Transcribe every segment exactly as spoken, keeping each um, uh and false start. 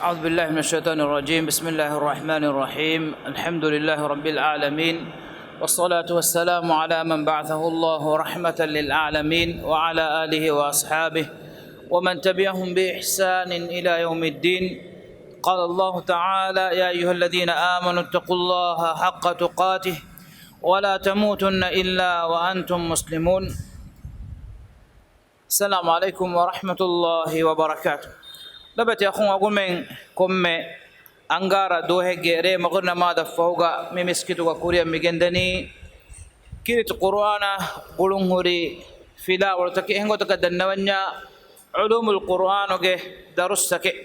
أعوذ بالله من الشيطان الرجيم. بسم الله الرحمن الرحيم. الحمد لله رب العالمين. والصلاة والسلام على من بعثه الله رحمة للعالمين وعلى آله وأصحابه ومن تبعهم بإحسان إلى يوم الدين. قال الله تعالى: يا أيها الذين آمنوا اتقوا الله حق تقاته ولا تموتن إلا وأنتم مسلمون. السلام عليكم ورحمة الله وبركاته. ލޮބުވެތި އަޚުން، އަޅުގަނޑުމެން ކޮންމެ އަންގާރަ ދުވަހެއްގެ ރޭ މަގުރި ނަމާދަށް ފަހުގަ މި މިސްކިތުގަ ކުރިއަށް މިގެންދަނީ ކީރިތި ޤުރުއާނާ ގުޅުންހުރި ފިލާވަޅުތަކެއް. އެހެން ގޮތަކަށް ދަންނަވަންޏާ ޢުލޫމުލް ޤުރުއާނުގެ ދަރުސްތަކެއް.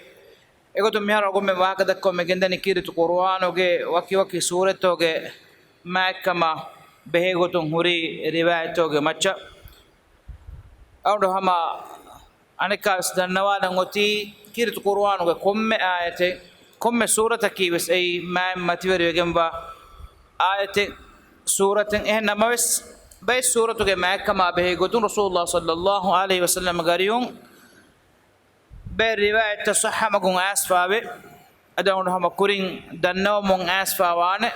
އެގޮތުން މިހާރު އަޅުގަނޑުމެން ވާހަކަ ދައްކަމުން މިގެންދަނީ ކީރިތި ޤުރުއާނުގެ ވަކިވަކި ސޫރަތްތަކުގެ މާތްކަމާ ބެހޭގޮތުން ހުރި ރިވާޔަތްތަކުގެ މައްޗަށް. އަޅުގަނޑު ހަމަ އަނެއްކާވެސް ދަންނަވާލަން އޮތީ، ކީރިތި ޤުރުއާނުގެ ކޮންމެ އާޔަތެއް، ކޮންމެ ސޫރަތަކީވެސް އެއީ މާތް މަތިވެރިވެގެންވާ އާޔަތެއް، ސޫރަތެއް. އެހެން ނަމަވެސް، ބައެއް ސޫރަތުގެ މާތްކަމާ ބެހޭ ގޮތުން ރަސޫލުﷲ ޞައްލައްލާހު ޢަލައިހި ވަސައްލަމަ ގަރިއުން ބައެއް ރިވާޔަތްތައް ޞައްޙަ މަގުން އައިސްފާވޭ. އަދި އަޅުގަނޑު ހަމަ ކުރިން ދަންނަވަމުން އައިސްފާވާނެ،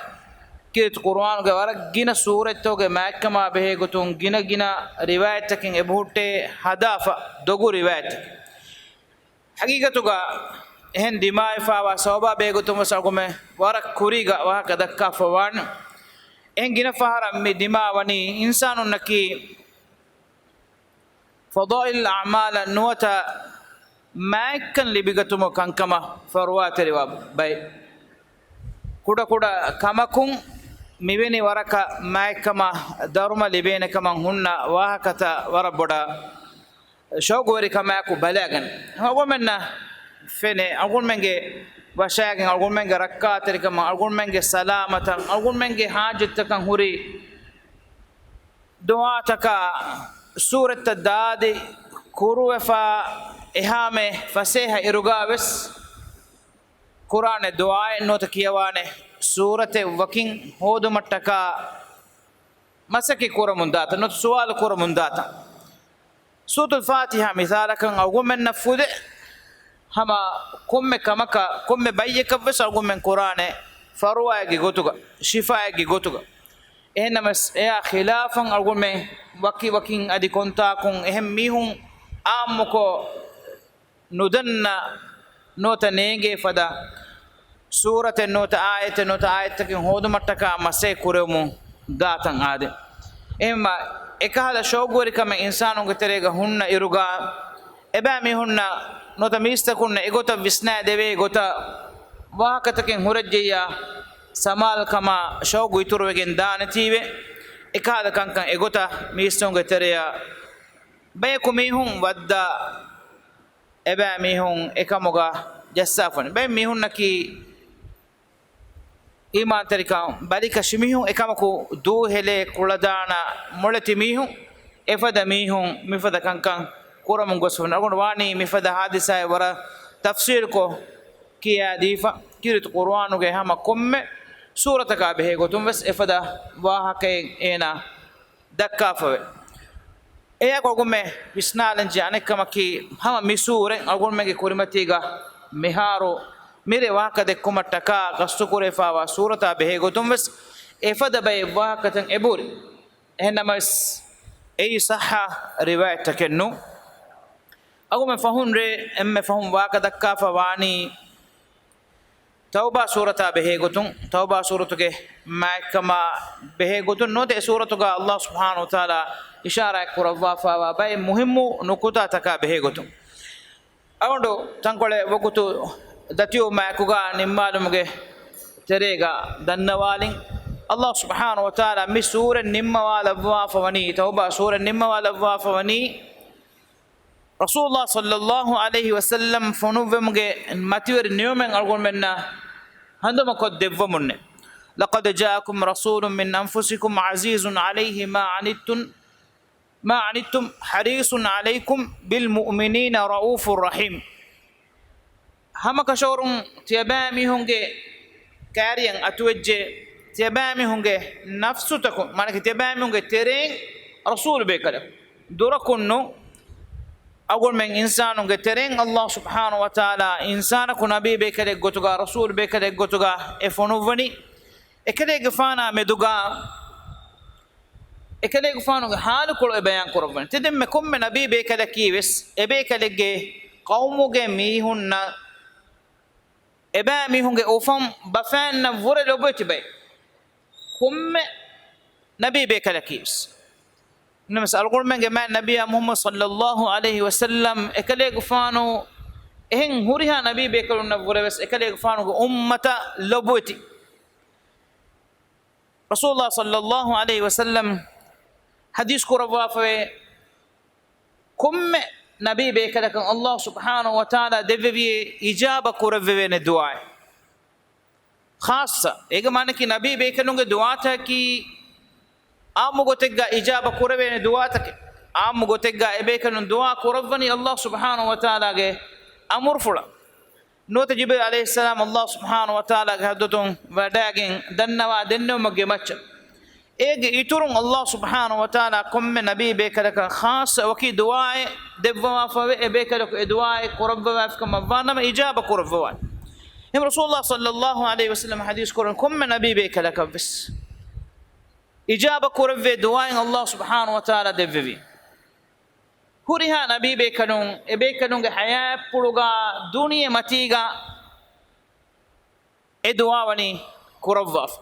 ކީރިތި ޤުރުއާނުގެ ވަރަށް ގިނަ ސޫރަތްތަކުގެ މާތްކަމާ ބެހޭގޮތުން ގިނަ ގިނަ ރިވާޔަތްތަކެއް އެބަހުއްޓޭ ހަދާފަ ދޮގު ރިވާޔަތްތަކެއް. ހަގީގަތުގަ އެހެން ދިމާވެފާވާ ސަބަބާ ބެހޭގޮތުން ވެސް އަޅުގަނޑުމެން ވަރަށް ކުރީގަ ވާހަކަ ދައްކާފަ ވާނެ. އެހެން ގިނަ ފަހަރަށް މި ދިމާވަނީ އިންސާނުންނަކީ ފަޟާއިލް އަޢުމާލަށް ނުވަތަ މާތްކަން ލިބިގަތުމުގެ ކަންކަމަށް ފަރުވާތެރިވާ ބައެއް. ކުޑަކުޑަ ކަމަކުން މިވެނި ވަރަކަށް މާތްކަމަށް ދަރުމަ ލިބޭނެކަމަށް ހުންނަ ވާހަކަތައް ވަރަށް ބޮޑަށް ޝައުގުވެރިކަމާއެކު ބަލާގަން. އަޅުގަނޑުމެންނަށް ފެނޭ، އަޅުގަނޑުމެންގެ ވަށާގެން، އަޅުގަނޑުމެންގެ ރައްކާތެރިކަމަށް، އަޅުގަނޑުމެންގެ ސަލާމަތަށް، އަޅުގަނޑުމެންގެ ހާޖަތްތަކަށް ހުރި ދުޢާތަކާ ސޫރަތްތައް ދާދި ކުރުވެފާ އެހާމެ ފަސޭހަ އިރުގާވެސް ކުރާނެ ދުޢާއެއް ނުވަތަ ކިޔަވާނެ ސޫރަތެއް ވަކިން ހޯދުމަށްޓަކާ މަސައްކަތް ކުރަމުން ދާތަން ނުވަތަ ސުވާލު ކުރަމުން ދާތަން. ސޫރަތުލް ފާތިޙާ މިސާލަކަށް އަޅުގަނޑުމެންނަށް ފުދޭ، ހަމަ ކޮންމެ ކަމަކަށް، ކޮންމެ ބައްޔަކަށްވެސް އަޅުގަނޑުމެން ކުރާނެ ފަރުވާއެއްގެ ގޮތުގަ، ޝިފާއެއްގެ ގޮތުގަ. އެހެންނަމަވެސް، އެއާ ޚިލާފަށް އަޅުގަނޑުމެން ވަކި ވަކިން އަދި ކޮންތާކުން އެހެން މީހުން އާއްމުކޮށް، ނުދަންނަ ނުވަތަ ނޭނގޭ ފަދަ ސޫރަތެއް ނުވަތަ އާޔަތެއް ނުވަތަ އާޔަތްތަކެއް ހޯދުމަށްޓަކާ މަސައްކަތް ކުރެވެމުން ދާތަން އާދެ. އެހެންމަ އެކަހަލަ ޝައުގުވެރިކަމެއް އިންސާނުންގެ ތެރޭގަ ހުންނަ އިރުގަ، އެބައިމީހުންނަށް ނުވަތަ މީސްތަކުންނަށް އެގޮތަށް ވިސްނާދެވޭ ގޮތަށް ވާހަކަތަކެއް ހުރެއްޖެއްޔާ، ސަމާލުކަމާ ޝައުގު އިތުރުވެގެން ދާނެތީވެ. އެކަހަލަ ކަންކަން އެގޮތަށް މީސްތަކުންގެ ތެރެއަށް ބަޔަކު މީހުން ވައްދާ އެބައިމީހުން އެކަމުގަ ޖައްސާފަން. ބައެއް މީހުންނަކީ އީމާންތެރިކަން ބަލިކަށި މީހުން، އެކަމަކު ދޫހެލޭ ކުޅަދާނަ މޮޅެތި މީހުން، އެފަދަ މީހުން މިފަދަ ކަންކަން ކުރަމުން ގޮސްފަން. އަޅުގަނޑު ވާނީ މިފަދަ ހާދިސާއެއް ވަރަށް ތަފްސީލްކޮށް ކިޔާދީފަ، ކީރިތި ޤުރުއާނުގެ ހަމަ ކޮންމެ ސޫރަތަކާ ބެހޭ ގޮތުން ވެސް އެފަދަ ވާހަކައެއް އޭނާ ދައްކާފަވޭ. އެއާ އަޅުގަނޑުމެން ވިސްނާލަންޖެހޭ އަނެއްކަމަކީ، ހަމަ މި ސޫރަތް އަޅުގަނޑުމެންގެ ކުރިމަތީގަ މިހާރު މިރޭ ވާހަކަ ދެއްކުމަށްޓަކާ ގަސްތުކުރެވިފާވާ ސޫރަތާ ބެހޭ ގޮތުން ވެސް އެފަދަ ބައެއް ވާހަކަތައް އެބަހުރި. އެހެންނަމަވެސް، އެއީ ޞައްޙަ ރިވާޔަތްތަކެއް ނޫން. އަޅުގަނޑުމެން ފަހުން ރޭ އެންމެ ފަހުން ވާހަކަ ދައްކާފަ ވާނީ، ތައުބާ ސޫރަތާ ބެހޭގޮތުން، ތައުބާ ސޫރަތުގެ މާތްކަމާ ބެހޭގޮތުން ނުވަތަ އެ ސޫރަތުގަ ﷲ ސުބްޙާނަހޫ ވަތަޢާލާ އިޝާރާތް ކުރައްވާފައިވާ ބައެއް މުހިއްމު ނުކުތާތަކާ ބެހޭގޮތުން. އަޅުގަނޑު ތަންކޮޅެއް ވަގުތު ދަތިވުމާއެކުގަ ނިންމާލުމުގެ ތެރޭގަ ދަންނަވާލިން، ﷲ ސުބްޙާނަހޫ ވަތަޢާލާ މި ސޫރަތް ނިންމަވާލައްވާފަ ވަނީ، ތައުބާ ސޫރަތް ނިންމަވާލައްވާފަ ވަނީ، ރަސޫލުﷲ ޞައްލައްލާހު ޢަލައިހި ވަސައްލަމް ފޮނުއްވުމުގެ މަތިވެރި ނިޢުމަތް އަޅުގަނޑުމެންނަށް ހަނދުމަކޮށްދެއްވަމުންނޭ. لقد جاءكم رسول من أنفسكم عزيز عليه ما عنتم، ما عنتم حريص عليكم بالمؤمنين رءوف رحيم. ހަމަކަށަވަރުން ތިޔަބައިމީހުންގެ ކާރިޔަށް އަތުވެއްޖެ، ތިޔަބައިމީހުންގެ ނަފްސުތަކުން، މާނައަކީ ތިޔަބައިމީހުންގެ ތެރެއިން ރަސޫލު ބޭކަލަކު. ދުރަކުން ނޫން، އަޅުގަނޑުމެން އިންސާނުންގެ ތެރެއިން އައްލާހު ސުބްޙާނަހު ވަތަޢާލާ އިންސާނަކު ނަބީ ބޭކަލެއް ގޮތުގަ، ރަސޫލު ބޭކަލެއް ގޮތުގަ އެ ފޮނުއްވަނީ. އެކަލޭގެފާނާ މެދުގަ، އެކަލޭގެފާނުގެ ޙާލުކޮޅު އެ ބަޔާން ކުރައްވަނީ. ތި ދެންމެ ކޮންމެ ނަބީ ބޭކަލަކީ ވެސް އެބޭކަލެއްގެ ޤައުމުގެ މީހުންނަށް، އެބައިމީހުންގެ އުފަން ބަފައިންނަށް ވުރެ ލޮބުވެތި ބައެއް. ކޮންމެ ނަބީ ބޭކަލަކީވެސް. ނަމަވެސް އަޅުގަނޑުމެންގެ މާތް ނަބިއްޔާ މުޙައްމަދު ޞައްލައްލާހު ޢަލައިހި ވަސައްލަމް އެކަލޭގެފާނު އެހެން ހުރިހާ ނަބީ ބޭކަލުންނަށް ވުރެވެސް އެކަލޭގެފާނުގެ އުއްމަތަށް ލޮބުވެތި. ރަސޫލާ ޞައްލައްލާހު ޢަލައިހި ވަސައްލަމް ޙަދީޘް ކުރައްވާފަވޭ، ކޮންމެ ނަބީ ބޭކަލަކަށް އައްލާހު ސުބްޙާނަހު ވަތަޢާލާ ދެއްވެވިއޭ އިޖާބަ ކުރެއްވެވޭނެ ދުޢާއެއް. ޚާއްޞަ އޭގެ މާނައަކީ ނަބީ ބޭކަލުންގެ ދުޢާތަކަކީ ޢާއްމު ގޮތެއްގަ އިޖާބަ ކުރެވޭނެ ދުޢާތަކެއް. ޢާއްމު ގޮތެއްގަ އެބޭކަލުން ދުޢާ ކުރައްވަނީ އައްލާހު ސުބްޙާނަހު ވަތަޢާލާގެ އަމުރުފުޅަށް. ނުވަތަ ޖިބްރީލް ޢަލައިހިއްސަލާމް އައްލާހު ސުބްޙާނަހު ވަތަޢާލާގެ ޙަޟްރަތުން ވަޑައިގެން ދަންނަވާ ދެންނެވުމެއްގެ މައްޗަށް. އޭގެ އިތުރުން އައްލާހު ސުބްޙާނަހު ވަތަޢާލާ ކޮންމެ ނަބީ ބޭކަލަކަށް ޚާއްޞަ ވަކި ދުޢާއެއް ދެއްވަވާފަވޭ، އެ ބޭކަލަކު އެ ދުޢާއެއް ކުރައްވަވާފިކަމަށްވާނަމަ އިޖާބަ ކުރައްވަވާނެ. އެހެން ރަސޫލާ ޞައްލައްލާހު ޢަލައިހި ވަސައްލަމަ ޙަދީޘް ކުރަން ކޮންމެ ނަބީ ބޭކަލަކަށްވެސް އިޖާބަ ކުރެއްވޭ ދުޢާއެއް އައްލާހު ސުބްޙާނަހު ވަތަޢާލާ ދެއްވެވީ. ހުރިހާ ނަބީ ބޭކަލުން އެ ބޭކަލުންގެ ޙަޔާތްޕުޅުގަ ދުނިޔެ މަތީގަ އެ ދުޢާ ވަނީ ކުރައްވާފަ.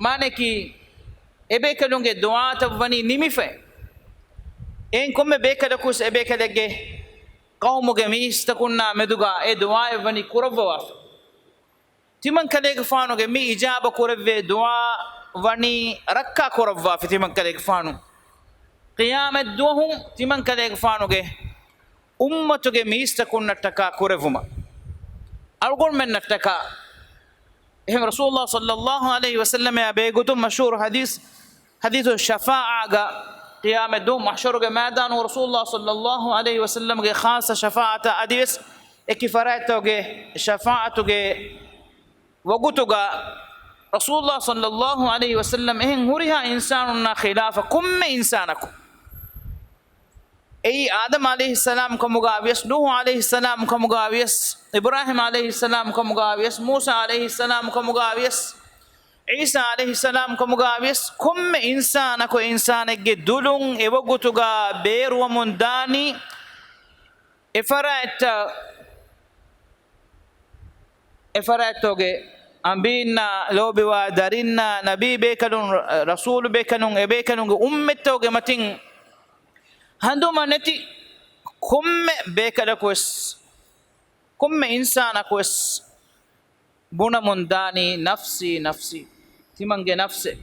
މާނައަކީ، އެ ބޭކަލުންގެ ދުޢާތައް ވަނީ ނިމިފައި. އެހެން ކޮންމެ ބޭކަލަކުވެސް އެ ބޭކަލެއްގެ ޤައުމުގެ މީސްތަކުންނާ މެދުގަ އެ ދުޢާއެއް ވަނީ ކުރައްވަވާފަ. ތިމަންކަލޭގެފާނުގެ މި އިޖާބަ ކުރެއްވޭ ދުޢާ ވަނީ ރައްކާ ކުރައްވާފި ތިމަންކަލޭގެފާނު. ޤިޔާމަތްދުވަހު ތިމަންކަލޭގެފާނުގެ އުއްމަތުގެ މީސްތަކުންނަށްޓަކާ ކުރެއްވުމަށް. އަޅުގަނޑުމެންނަށްޓަކާ. އެހެން ރަސޫލާ ޞައްލައްލާހު ޢަލައިހި ވަސައްލަމައާ ބެހޭގޮތުން މަޝްހޫރު ޙަދީޘް، ޙަދީޘު ޝަފާޢާގަ، ޤިޔާމަތްދުވަހު މަޙްޝަރުގެ މައިދާނު ރަސޫލާ ޞައްލައްލާހު ޢަލައިހި ވަސައްލަމަގެ ޚާއްޞަ ޝަފާޢަތާ އަދިވެސް އެކި ފަރާތްތަކުގެ ޝަފާޢަތުގެ ވަގުތުގަ ރަސޫލާ ޞައްލައްލާހު ޢަލައިހި ވަސައްލަމް އެހެން ހުރިހާ އިންސާނުންނާ ޚިލާފަށް ކޮންމެ އިންސާނަކު، އެއީ އާދަމް ޢަލައިހިއްސަލާމް ކަމުގަ ވިޔަސް، ނޫޙު ޢަލައިހިއްސަލާމް ކަމުގަ ވިޔަސް، އިބްރާހީމް ޢަލައިހިއްސަލާމް ކަމުގަ ވިޔަސް، މޫސާ ޢަލައިހިއްސަލާމް ކަމުގަ ވިޔަސް، ޢީސާ ޢަލައިހިއްސަލާމް ކަމުގަ ވިޔަސް، ކޮންމެ އިންސާނަކު އިންސާނެއްގެ ދުލުން އެވަގުތުގަ ބޭރުވަމުން ދާނީ، އެފަރާތްތައް، އެފަރާތްތަކުގެ އަނބީންނާ، ލޯބިވާ ދަރިންނާ، ނަބީ ބޭކަލުން، ރަސޫލު ބޭކަލުން، އެބޭކަލުންގެ އުއްމަތްތަކުގެ މަތިން ހަނދުމަ ނެތި ކޮންމެ ބޭކަލަކުވެސް، ކޮންމެ އިންސާނަކުވެސް ބުނަމުން ދާނީ، ނަފްސީ، ނަފްސީ، ތިމަންގެ ނަފްސެއް،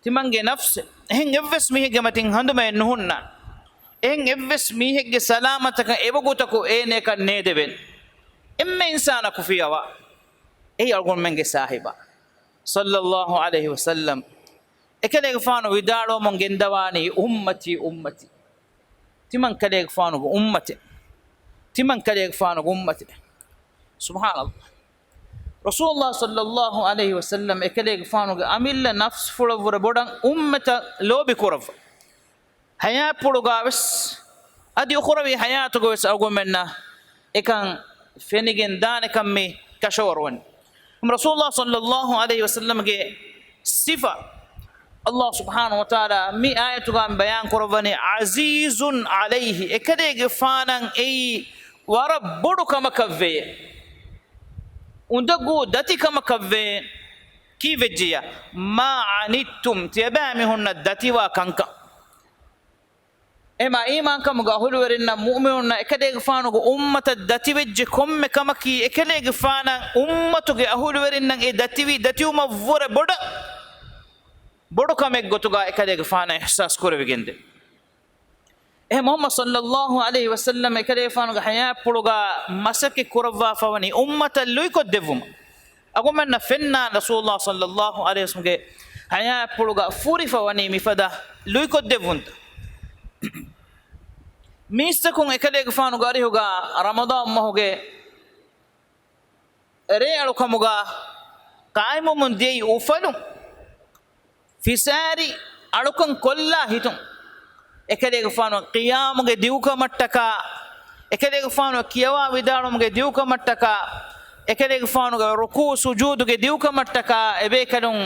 ތިމަންގެ ނަފްސެއް. އެހެން އެއްވެސް މީހެއްގެ މަތިން ހަނދުމައެއް ނުހުންނާނެ. އެހެން އެއްވެސް މީހެއްގެ ސަލާމަތަކަށް އެވަގުތަކު އޭނައަކަށް ނޭދެވޭނެ. އެންމެ އިންސާނަކު ފިޔަވާ، އެއީ އަޅުގަނޑުމެންގެ ސާހިބާ، ޞައްލައްލާހު ޢަލައިހި ވަސައްލަމް. އެކަލޭގެފާނު ވިދާޅުވަމުން ގެންދަވާނީ، އުއްމަތީ، އުއްމަތީ. ތިމަންކަލޭގެފާނުގެ އުއްމަތެއް. ތިމަންކަލޭގެފާނުގެ އުއްމަތެއް. ސުބްޙާނައްލާހް. ރަސޫލުﷲ ޞައްލައްލާހު ޢަލައިހި ވަސައްލަމް އެކަލޭގެފާނުގެ އަމިއްލަ ނަފްސުފުޅަށްވުރެ ބޮޑަށް އުއްމަތަށް ލޯބި ކުރައްވާ. ޙަޔާތްޕުޅުގަވެސް، އަދި އުޚުރަވީ ޙަޔާތުގަވެސް އަޅުގަނޑުމެންނަށް އެކަން ފެނިގެން ދާނެކަން މި ކަށަވަރުވަނީ. ރަސޫލުﷲ ޞައްލައްލާހު ޢަލައިހި ވަސައްލަމްގެ ސިފަ ﷲ ސުބްޙާނަހު ވަތަޢާލާ މި އާޔަތުގަ ބަޔާން ކުރައްވަނީ، ޢަޒީޒުން ޢަލައިހި، އެކަލޭގެފާނަށް އެއީ ވަރަށް ބޮޑު ކަމަކަށްވެޔޭ، އުނދަގޫ ދަތި ކަމަކަށްވެޔޭ. ކީއްވެއްޖެޔާ؟ މާ ޢަނިއްތުމް، ތިޔަބައިމީހުންނަށް ދަތިވާ ކަންކަން. އެމާ އީމާންކަމުގެ އަހުލުވެރިންނަށް، މުއުމިނުންނަށް އެކަލޭގެފާނުގެ އުއްމަތަށް ދަތިވެއްޖެ ކޮންމެ ކަމަކީ، އެކަލޭގެފާނަށް އުއްމަތުގެ އަހުލުވެރިންނަށް އެ ދަތިވީ ދަތިވުމަށްވުރެ ބޮޑަށް، ބޮޑު ކަމެއް ގޮތުގަ އެކަލޭގެފާނަށް އިޙްސާސް ކުރެވިގެންދޭ. އެހެން މުޙައްމަދު ޞައްލައްލާހު ޢަލައިހި ވަސައްލަމް އެކަލޭގެފާނުގެ ޙަޔާތްޕުޅުގަ މަސައްކަތް ކުރައްވާފަވަނީ އުއްމަތަށް ލުއިކޮށްދެއްވުމަށް. އަޅުގަނޑުމެންނަށް ފެންނާނެ ރަސޫލުﷲ ޞައްލައްލާހު ޢަލައިހި ވަސައްލަމްގެ ޙަޔާތްޕުޅުގަ ފުރިފަވަނީ މިފަދަ ލުއިކޮށްދެއްވުންތައް. މީސްތަކުން އެކަލޭގެފާނުގެ އަރިހުގަ ރަމަޟާން މަހުގެ ރޭއަޅުކަމުގަ ޤާއިމުވަމުން ދިޔައީ އުފަލުން، ފިސާރި އަޅުކަން ކޮށްލާ ހިތުން. އެކަލޭގެފާނު ޤިޔާމުގެ ދިގުކަމަށްޓަކާ، އެކަލޭގެފާނު ކިޔަވާ ވިދާޅުވުމުގެ ދިގުކަމަށްޓަކާ، އެކަލޭގެފާނުގެ ރުކޫޢު ސުޖޫދުގެ ދިގުކަމަށްޓަކާ އެބޭކަލުން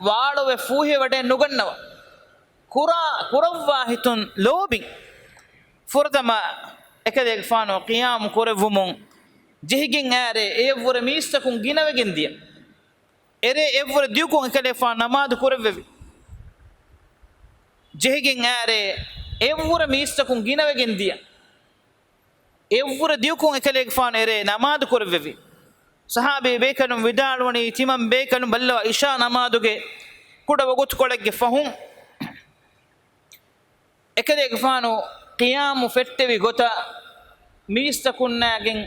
ވާޅުވެ ފޫހިވެވަޑައެއް ނުގަންނަވާ. ކުރާ، ކުރައްވާ ހިތުން ލޯބިން ފުރަތަމަ އެކަލޭގެފާނު ޤިޔާމު ކުރެއްވުމުން ޖެހިގެން އާރޭ އެއަށްވުރެ މީސްތަކުން ގިނަވެގެން ދިޔަ. އެރޭ އެއްވުރެ ދިގުކޮށް އެކަލޭގެފާނު ނަމާދު ކުރެއްވެވި. ޖެހިގެން އާރޭ އެއްވުރެ މީސްތަކުން ގިނަވެގެން ދިޔަ. އެއްވުރެ ދިގުކޮށް އެކަލޭގެފާނު އެރޭ ނަމާދު ކުރެއްވެވި. ޞަޙާބީ ބޭކަލުން ވިދާޅުވަނީ، ތިމަން ބޭކަލުން ބައްލަވާ ޢިޝާ ނަމާދުގެ ކުޑަ ވަގުތުކޮޅެއްގެ ފަހުން އެކަލޭގެފާނު ޤިޔާމު ފެއްޓެވި ގޮތަށް މީސްތަކުންނާގެން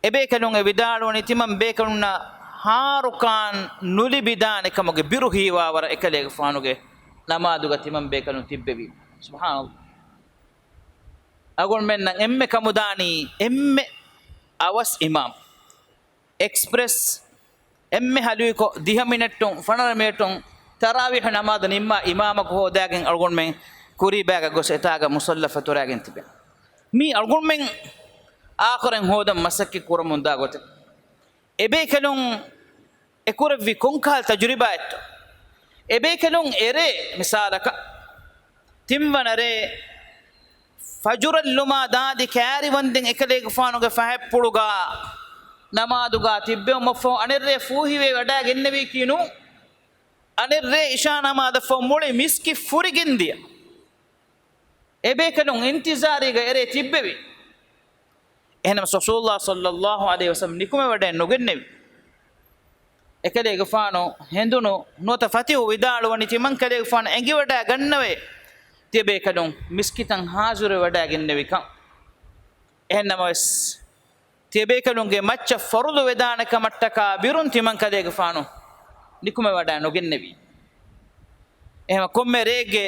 އެބޭކަލުން އެ ވިދާޅުވަނީ، ތިމަން ބޭކަލުންނަށް ހާރުކާން ނުލިބިދާނެ ކަމުގެ ބިރު ހީވާވަރަށް އެކަލޭގެފާނުގެ ނަމާދުގަ ތިމަން ބޭކަލުން ތިއްބެވި. ސުބްޙާނަﷲ. އަޅުގަނޑުމެންނަށް އެންމެ ކަމުދާނީ އެންމެ އަވަސް އިމާމް، އެކްސްޕްރެސް، އެންމެ ހަލުވިކޮށް ދިހަ މިނެޓުން ފަނަރަ މިނެޓުން ތަރާވީޙު ނަމާދު ނިންމާ އިމާމަކު ހޯދާގެން އަޅުގަނޑުމެން ކުރީބާގަ ގޮސް އެތާގަ މުޞައްލަ ފަތުރާގެން ތިބެން. މީ އަޅުގަނޑުމެން އާޚިރަތް ހޯދަން މަސައްކަތް ކުރަމުންދާ ގޮތެއް. އެބޭކަލުން އެކުރެއްވި ކޮންކަހަލަ ތަޖުރިބާއެއްތޯ؟ އެބޭކަލުން އެރޭ މިސާލަކަށް ތިންވަނަ ރޭ ފަޖުރަށްލުމާ ދާދި ކާރިވަންދެން އެކަލޭގެފާނުގެ ފަހަތްޕުޅުގަ ނަމާދުގަ ތިއްބެވުމަށްފަހު އަނެއްރޭ ފޫހިވެ ވަޑައިގެންނެވީކީ ނޫން. އަނެއްރޭ ޢިޝާ ނަމާދަށްފަހު މުޅި މިސްކިތް ފުރިގެންދިޔަ. އެބޭކަލުން އިންތިޒާރީގަ އެރޭ ތިއްބެވި. އެހެނަސް ރަސޫލުﷲ ޞައްލައްލާހު ޢަލައިހި ވަސައްލަމަ ނިކުމެވަޑައެއް ނުގެންނެވި. އެކަލޭގެފާނު ހެނދުނު ނުވަތަ ފަތިހު ވިދާޅުވަނީ ތިމަންކަލޭގެފާނު އެނގިވަޑައިގަންނަވޭ ތިޔަބޭކަލުން މިސްކިތަށް ހާޒިރުވެވަޑައިގެންނެވިކަން. އެހެންނަމަވެސް، ތިޔަބޭކަލުންގެ މައްޗަށް ފަރުޟު ވެދާނެ ކަމަށްޓަކާ ބިރުން ތިމަންކަލޭގެފާނު ނިކުމެވަޑައި ނުގެންނެވި. އެހެން ކޮންމެ ރެއެއްގެ،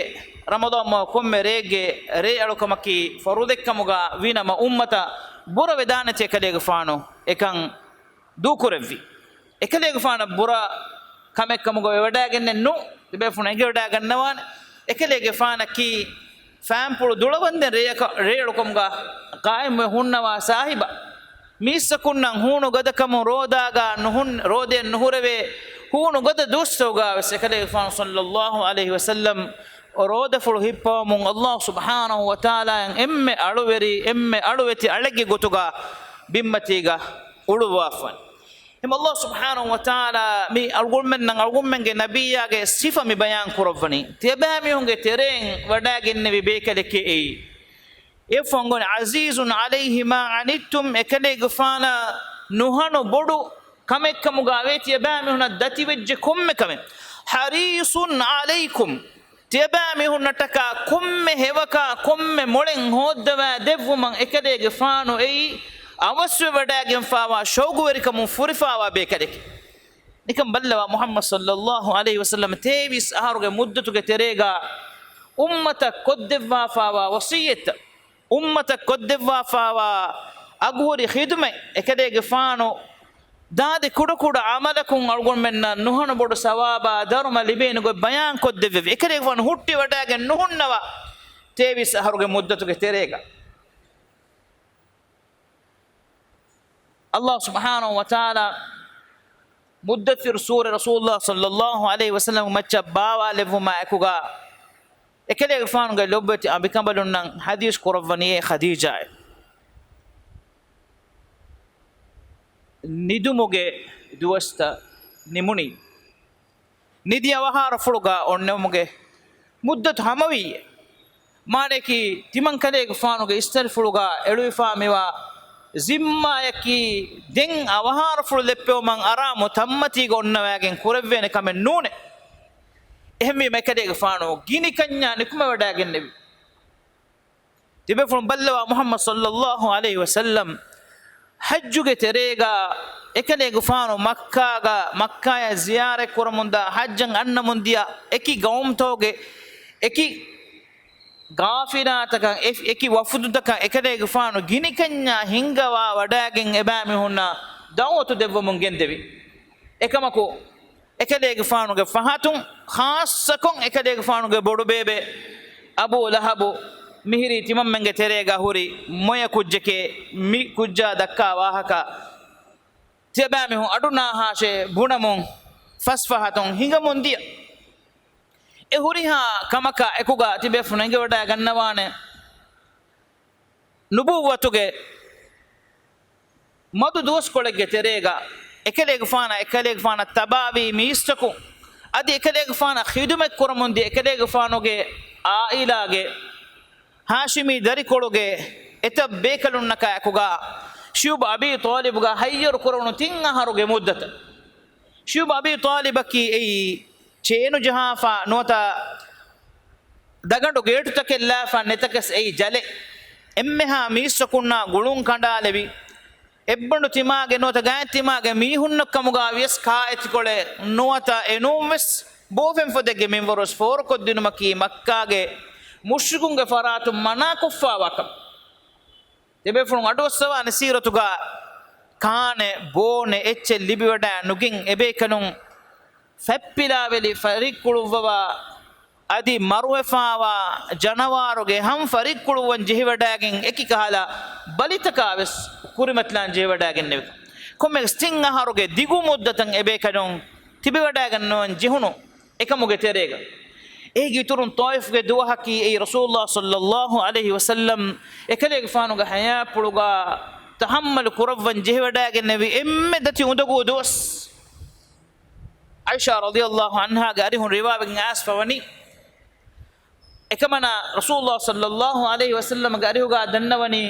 ރަމަޟާން މަހު ކޮންމެ ރެއެއްގެ ރޭއަޅުކަމަކީ ފަރުޟެއްކަމުގަ ވީނަމަ އުއްމަތަށް ބުރަ ވެދާނެތީ އެކަލޭގެފާނު އެކަން ދޫކުރެއްވި. އެކަލޭގެފާނަށް ބުރަ ކަމެއްކަމުގަ ވެވަޑައިގެންނެއް ނޫން. ތިބޭފުޅުން އެނގިވަޑައިގަންނަވާނެ. އެކަލޭގެފާނަކީ ފާންޕުޅު ދުޅަވަންދެން ރޭއަކަށް، ރޭއަޅުކަމުގަ ޤާއިމްވެ ހުންނަވާ ސާހިބާ. މީސްތަކުންނަށް ހޫނު ގަދަކަމުން ރޯދާގަ ނުހުން، ރޯދައެއް ނުހުރެވޭ، ހޫނު ގަދަ ދުވަސްތަކުގަ ވެސް އެކަލޭގެފާނު ޞައްލައްލާހު ޢަލައިހި ވަސައްލަމް ރޯދަފުޅު ހިއްޕަވަމުން ﷲ ސުބްޙާނަހު ވަތަޢާލާއަށް އެންމެ އަޅުވެރި، އެންމެ އަޅުވެތި އަޅެއްގެ ގޮތުގަ ބިންމަތީގަ އުޅުއްވާފަން. އެހެން ﷲ ސުބްޙާނަހު ވަތަޢާލާ މި އަޅުގަނޑުމެންނަށް އަޅުގަނޑުމެންގެ ނަބިއްޔާގެ ސިފަ މި ބަޔާން ކުރައްވަނީ، ތިޔަބައިމީހުންގެ ތެރެއިން ވަޑައިގެންނެވި ބޭކަލެކޭ އެއީ. އެފަންގޮން ޢަޒީޒުން ޢަލައިހި މާ ޢަނިއްތުމް، އެކަލޭގެފާނަށް ނުހަނު ބޮޑު ކަމެއްކަމުގަ ވޭ ތިޔަބައިމީހުނަށް ދަތިވެއްޖެ ކޮންމެ ކަމެއް. ޙަރީޞުން ޢަލައިކުމް، ތިޔަބައިމީހުންނަށްޓަކާ ކޮންމެ ހެޔޮކަށް ކޮންމެ މޮޅެއް ހޯއްދަވާ ދެއްވުމަށް އެކަލޭގެފާނު އެއީ އަވަސްވެވަޑައިގެންފާވާ ޝައުގުވެރިކަމުން ފުރިފާވާ ބޭކަލެކޭ. ނިކަން ބައްލަވާ މުޙައްމަދު ޞައްލައްލާހު ޢަލައިހި ވަސައްލަމަ ތޭވީސް އަހަރުގެ މުއްދަތުގެ ތެރޭގަ އުއްމަތަށް ކޮށްދެއްވާފާވާ ވަޞިއްޔަތްތައް، އުއްމަތަށް ކޮށްދެއްވާފާވާ އަގުހުރި ޚިދުމަތް އެކަލޭގެފާނު ދާދި ކުޑަކުޑަ ޢަމަލަކުން އަޅުގަނޑުމެންނަށް ނުހަނު ބޮޑު ސަވާބާ ދަރުމަ ލިބޭނެ ގޮތް ބަޔާން ކޮށްދެއްވެވި. އެކަލޭގެފާނު ހުއްޓިވަޑައިގެން ނުހުންނަވާ ތޭވީސް އަހަރުގެ މުއްދަތުގެ ތެރޭގަ. ﷲ ސުބްޙާނަހު ވަތަޢާލާ މުއްދައްސިރު ސޫރަ ރަސޫލުﷲ ޞައްލައްލާހު ޢަލައިހި ވަސައްލަމަ މައްޗަށް ބާވާލެއްވުމާ އެކުގަ އެކަލޭގެފާނުގެ ލޮބުވެތި އަނބިކަނބަލުންނަށް ޙަދީޘް ކުރައްވަނީ އޭ ޚަދީޖާއޭ. ނިދުމުގެ ދުވަސްތައް ނިމުނީ. ނިދި އަވަހާރަފުޅުގަ އޮންނެވުމުގެ މުއްދަތު ހަމަވީއޭ. މާނަޔަކީ، ތިމަން ކަލޭގެފާނުގެ އިސްތަށިފުޅުގަ އެޅުވިފާ މިވާ ޒިންމާޔަކީ، ދެން އަވަހާރަފުޅު ލެއްޕެވުމަށް އަރާމު ތަންމަތީގަ އޮންނަވައިގެން ކުރެއްވޭނެ ކަމެއް ނޫނޭ. އެހެންވީމަ، އެކަލޭގެފާނު ގިނިކަންޏާ ނިކުމެވަޑައިގެންނެވި. ތިބޭފުޅުން ބައްލަވާ މުޙައްމަދު ޞައްލައްލާހު ޢަލައިހި ވަސައްލަމް ޙައްޖުގެ ތެރޭގަ އެކަލޭގެފާނު މައްކާގަ، މައްކާޔަށް ޒިޔާރަތް ކުރަމުންދާ ޙައްޖަށް އަންނަމުންދިޔަ އެކި ގައުމުތަކުގެ އެކި ގާފިލާތަކަށް، އެ-، އެކި ވަފުދުތަކަށް އެކަލޭގެފާނު ގިނިކަންޏާ ހިންގަވާ ވަޑައިގެން އެބައިމީހުންނަށް ދަޢުވަތު ދެއްވަމުން ގެންދެވި. އެކަމަކު، އެކަލޭގެފާނުގެ ފަހަތުން، ޚާއްޞަކޮށް އެކަލޭގެފާނުގެ ބޮޑުބޭބެ އަބޫ ލަހަބު މިހިރީ ތިމަންމެންގެ ތެރޭގަ ހުރި މޮޔަ ކުއްޖެކޭ މި ކުއްޖާ ދައްކާ ވާހަކަ ތިޔަބައިމީހުން އަޑުނާހާށޭ ބުނަމުން ފަސްފަހަތުން ހިނގަމުން ދިޔަ. އެ ހުރިހާ ކަމަކާ އެކުގަ ތިބޭފުން އެނގިވަޑައިގަންނަވާނެ. ނުބުއްވަތުގެ މަދު ދުވަސްކޮޅެއްގެ ތެރޭގަ އެކަލޭގެފާނަށް، އެކަލޭގެފާނަށް ތަބާވީ މީސްތަކުން، އަދި އެކަލޭގެފާނަށް ޚިދުމަތް ކުރަމުންދިޔަ އެކަލޭގެފާނުގެ އާއިލާގެ ހާޝިމީ ދަރިކޮޅުގެ އެތައް ބޭކަލުންނަކާ އެކުގަ ޝިޔުބް އަބީ ޠާލިބުގަ ހައްޔަރު ކުރެވުނު ތިން އަހަރުގެ މުއްދަތަށް ޝިޔުބް އަބީ ޠާލިބަކީ އެއީ ޗޭނު ޖަހާފަ ނުވަތަ ދަގަނޑު ގޭޓުތަކެއް ލާފަ ނެތަކަސް އެއީ ޖަލެއް. އެންމެހާ މީސްތަކުންނާ ގުޅުން ކަނޑާލެވި، އެއްބަނޑު ތިމާގެ ނުވަތަ ގާތް ތިމާގެ މީހުންނަށް ކަމުގަ ވިޔަސް ކާއެތިކޮޅެއް ނުވަތަ އެނޫން ވެސް ބޯފެން ފޮދެއްގެ މިންވަރުވެސް ފޯރުކޮށްދިނުމަކީ މައްކާގެ މުޝްރިކުންގެ ފަރާތުން މަނާކޮށްފަވާ ކަމެއް. ތިބޭފުޅުން އަޑުއައްސަވާނެ ސީރަތުގަ ކާނެ ބޯނެ އެއްޗެއް ލިބިވަޑައި ނުގެން އެބޭކަލުން ފަތްޕިލާވެލި ފަރިއްކުޅުއްވަވާ އަދި މަރުވެފާވާ ޖަނަވާރުގެ ހަން ފަރިއްކުޅުއްވަން ޖެހިވަޑައިގެން އެކި ކަހަލަ ބަލިތަކާ ވެސް ކުރިމަތިލާން ޖެހިވަޑައިގެންނެވި. ކޮންމެވެސް ތިން އަހަރުގެ ދިގު މުއްދަތަށް އެބޭކަލުން ތިބިވަޑައިގަންނަވަން ޖެހުނު އެކަމުގެ ތެރޭގަ އޭގެ އިތުރުން ޠާއިފުގެ ދުވަހަކީ އެއީ ރަސޫލުﷲ ޞައްލައްލާހު ޢަލައިހި ވަސައްލަމް އެކަލޭގެފާނުގެ ޙަޔާތްޕުޅުގަ ތަޙައްމަލު ކުރައްވަން ޖެހިވަޑައިގެންނެވި އެންމެ ދަތި އުނދަގޫ ދުވަސް. ޢާއިޝާ ރަޟިޔައްލާހު ޢަންހާގެ އަރިހުން ރިވާވެގެން އައިސްފަވަނީ، އެކަމަނާ ރަސޫލުﷲ ޞައްލައްލާހު ޢަލައިހި ވަސައްލަމްގެ އަރިހުގަ ދަންނަވަނީ،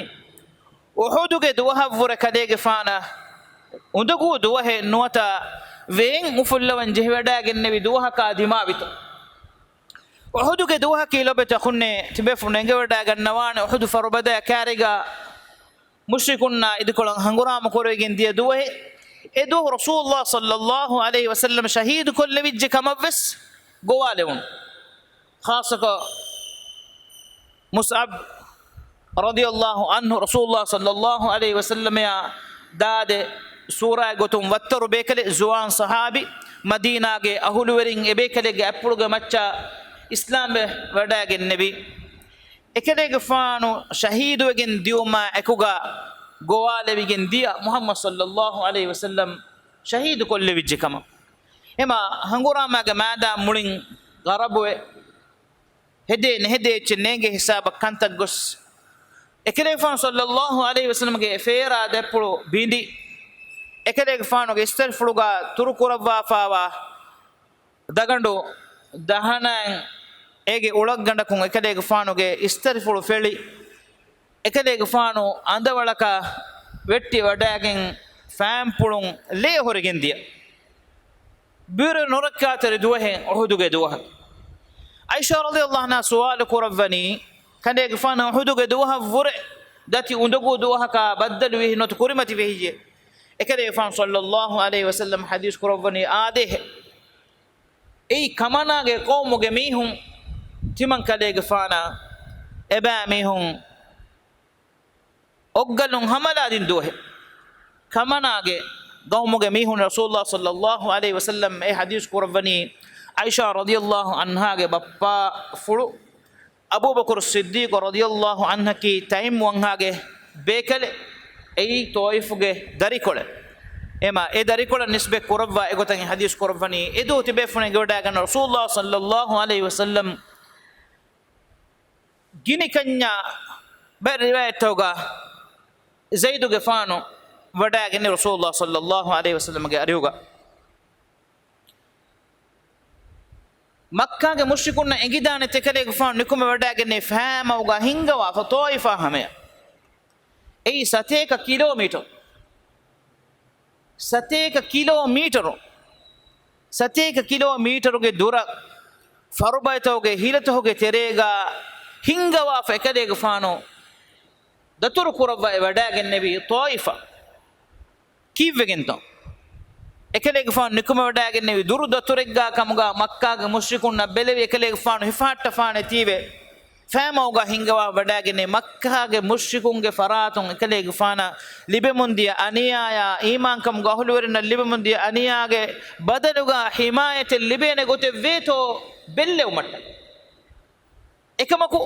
އުޙުދުގެ ދުވަހަށްވުރެ ކަލޭގެފާނަށް އުނދަގޫ ދުވަހެއް ނުވަތަ ވޭން އުފުއްލަވަން ޖެހިވަޑައިގެންނެވި ދުވަހަކާ ދިމާވިތޯ؟ އުޙުދުގެ ދުވަހަކީ ލޮބުވެތި އަޚުންނޭ، ތިބޭފުޅުން އެނގިވަޑައިގަންނަވާނެ އުޙުދު ފަރުބަދައާ ކާރިގަ މުޝްރިކުންނާ އިދިކޮޅަށް ހަނގުރާމަ ކުރެވިގެން ދިޔަ ދުވަހެއް. އެ ދުވަހު ރަސޫލުﷲ ޞައްލައްލާހު ޢަލައިހި ވަސައްލަމް ޝަހީދު ކޮށްލެވިއްޖެ ކަމަށްވެސް ގޮވާލެވުނު. ޚާއްޞަކޮށް މުޞްޢަބް ރަޟިޔައްލާހު ޢަންހު ރަސޫލުﷲ ޞައްލައްލާހު ޢަލައިހި ވަސައްލަމައާ ދާދެ ސޫރާއެއް ގޮތުން ވައްތަރު ބޭކަލެއް، ޒުވާން ޞަޙާބީ، މަދީނާގެ އަހުލުވެރިން އެބޭކަލެއްގެ އަތްޕުޅުގެ މައްޗަށް އިސްލާމްވެ ވަޑައިގެންނެވި. އެކަލޭގެފާނު ޝަހީދުވެގެން ދިއުމާ އެކުގަ ގޮވާލެވިގެން ދިޔަ މުޙައްމަދު ޞައްލައްލާހު ޢަލައިހި ވަސައްލަމް ޝަހީދު ކޮށްލެވިއްޖެ ކަމަށް. އެމަ ހަނގުރާމާގެ މައިދާން މުޅިން ގަރަބުވެ، ހެދޭ ނެހެދޭ އެއްޗެއް ނޭނގޭ ހިސާބަށް ކަންތައް ގޮސް، އެކަލޭގެފާނު ޞައްލައްލާހު ޢަލައިހި ވަސައްލަމްގެ ފޭރާ ދަތްޕުޅު ބިނދި، އެކަލޭގެފާނުގެ އިސްތަށިފުޅުގަ ތުރުކުރައްވާފާވާ ދަގަނޑު ދަހަނައިން އޭގެ އުޅަށްގަނޑަކުން އެކަލޭގެފާނުގެ އިސްތަށިފުޅު ފެޅި، އެކަލޭގެފާނު އަނދަވަޅަކަށް ވެއްޓި ވަޑައިގެން ފައިންޕުޅުން ލޭ ހުރެގެން ދިޔަ. ބިރު ނުރައްކާތެރި ދުވަހެއް އުޙުދުގެ ދުވަހަށް. ޢާއިޝާ ރަޟިޔައްލާހު ޢަންހާ ސުވާލު ކުރައްވަނީ، ކަލޭގެފާނު އުޙުދުގެ ދުވަހަށްވުރެ ދަތި އުނދަގޫ ދުވަހަކާ ބައްދަލުވީހެއް ނުވަތަ ކުރިމަތިވީހެއްޔޭ؟ އެކަލޭގެފާނު ޞައްލައްލާހު ޢަލައިހި ވަސައްލަމް ޙަދީޘް ކުރައްވަނީ އާދޭހެއް. އެއީ ކަމަނާގެ ޤައުމުގެ މީހުން ތިމަން ކަލޭގެފާނަށް އެބައިމީހުން އޮއްގަލުން ހަމަލާދިން ދުވަހެއް. ކަމަނާގެ ޤައުމުގެ މީހުން ރަސޫލުﷲ ޞައްލައްލާހު ޢަލައިހި ވަސައްލަމް އެ ޙަދީޘް ކުރައްވަނީ ޢާއިޝާ ރަޟިޔައްލާހު ޢަންހާގެ ބައްޕާފުޅު އަބޫބަކުރު ޞިއްދީޤު ރަޟިޔައްލާހު ޢަންހަކީ ތައިމް ވަންހާގެ ބޭކަލެއް. އެއީ ޠާއިފުގެ ދަރިކޮޅެއް. އެމަ އެ ދަރިކޮޅަށް ނިސްބަތް ކުރައްވާ އެގޮތަށް ޙަދީޘް ކުރައްވަނީ. އެދުވަހު ތިބޭފުޅުން އެނގިވަޑައިގަންނަ ރަސޫލުﷲ ޞައްލައްލާހު ޢަލައިހި ވަސައްލަމް ގިނިކަންޏާ ބައެއް ރިވާޔަތްތަކުގަ ޒައިދުގެފާނު ވަޑައިގެންނެވި ރަސޫލުﷲ ޞައްލައްލާހު ޢަލައިހި ވަސައްލަމްގެ އަރިހުގަ. މައްކާގެ މުޝްރިކުންނަށް އެނގިދާނެ އެކަލޭގެފާނު ނިކުމެވަޑައިގެންނެވި ފައިމައުގަ ހިންގަވާފަ ޠާއިފާ ހަމަޔަށް. އެއީ ސަތޭކަ ކިލޯމީޓަރު. ސަތޭކަ ކިލޯމީޓަރު. ސަތޭކަ ކިލޯމީޓަރުގެ ދުރަށް ފަރުބަދަތަކުގެ ހިލަތަކުގެ ތެރޭގަ ހިންގަވާފަ އެކަލޭގެފާނު ދަތުރު ކުރައްވައި ވަޑައިގެންނެވީ ޠާއިފަށް. ކީއްވެގެންތޯ؟ އެކަލޭގެފާނު ނިކުމެވަޑައިގެންނެވި ދުރު ދަތުރެއްގާ ކަމުގާ މައްކާގެ މުޝްރިކުންނަށް ބެލެވި އެކަލޭގެފާނު ހިފަހައްޓަފާނެތީވެ، ފައިމައުގާ ހިންގަވާ ވަޑައިގެންނެވި މައްކާގެ މުޝްރިކުންގެ ފަރާތުން އެކަލޭގެފާނަށް ލިބެމުންދިޔަ އަނިޔާޔާ، އީމާންކަމުގެ އަހުލުވެރިންނަށް ލިބެމުންދިޔަ އަނިޔާގެ ބަދަލުގާ ހިމާޔަތެއް ލިބޭނެ ގޮތެއް ވޭތޯ ބެއްލެވުމަށްޓަކައި. އެކަމަކު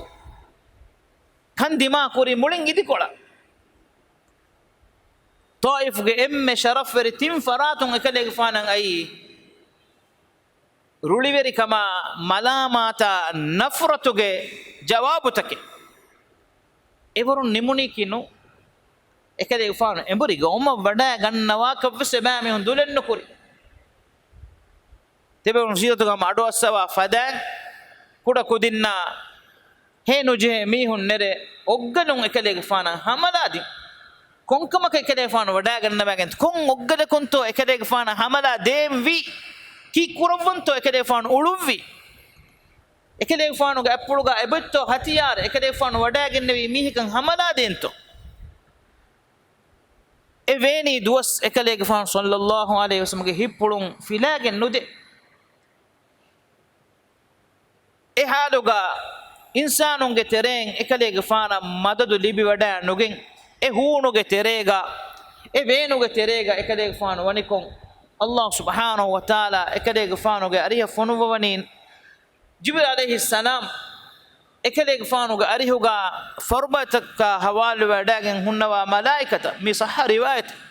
ކަން ދިމާކުރީ މުޅިން އިދިކޮޅަށް. ޠާއިފުގެ އެންމެ ޝަރަފްވެރި ތިން ފަރާތުން އެކަލޭގެފާނަށް އައީ ރުޅިވެރިކަމާ މަލާމާތާ ނަފްރަތުގެ ޖަވާބުތަކެއް. އެވަރުން ނިމުނީކީ ނޫ. އެކަލޭގެފާނު އެނބުރި ގައުމަށް ވަޑައިގަންނަވާކަށްވެސް އެބައިމީހުން ދުލެއް ނުކުރި. ތިބެވުނު ސީރަތުގަ ހަމަ އަޑުއައްސަވާ ފަދައިން ކުޑަ ކުދިންނާ ހޭ ނުޖެހޭ މީހުން ނެރެ އޮއްގަލުން އެކަލޭގެފާނަށް ހަމަލާ ދިން. ކޮންކަމަކަށް އެކަލޭގެފާނު ވަޑައިގަންނަވައިގެން ކޮން އޮއްގަލަކުންތޯ އެކަލޭގެފާނަށް ހަމަލާ ދޭންވީ؟ ކީއްކުރައްވަންތޯ އެކަލޭގެފާނު އުޅުއްވީ؟ އެކަލޭގެފާނުގެ އަތްޕުޅުގަ އެބޮތްތޯ ހަތިޔާރު އެކަލޭގެފާނު ވަޑައިގެންނެވީ މީހަކަށް ހަމަލާ ދޭންތޯ؟ އެ ވޭނީ ދުވަސް އެކަލޭގެފާނު ޞައްލައްލާހު ޢަލައިހި ވަސައްލަމްގެ ހިތްޕުޅުން ފިލާގެން ނުދޭ. އެ ހާލުގަ އިންސާނުންގެ ތެރެއިން އެކަލޭގެފާނަށް މަދަދު ލިބިވަޑައި ނުގެން، އެ ހޫނުގެ ތެރޭގަ، އެ ވޭނުގެ ތެރޭގަ އެކަލޭގެފާނު ވަނިކޮށް، ﷲ ސުބްޙާނަހޫ ވަތަޢާލާ އެކަލޭގެފާނުގެ އަރިހަށް ފޮނުއްވަވަނީ. ޖިބްރީލް ޢަލައިހިއްސަލާމް އެކަލޭގެފާނުގެ އަރިހުގަ ފަރުބަދަތަކާ ހަވާލުވެވަޑައިގެން ހުންނަވާ މަލާއިކަތައް، މި ޞައްޙަ ރިވާޔަތެއް.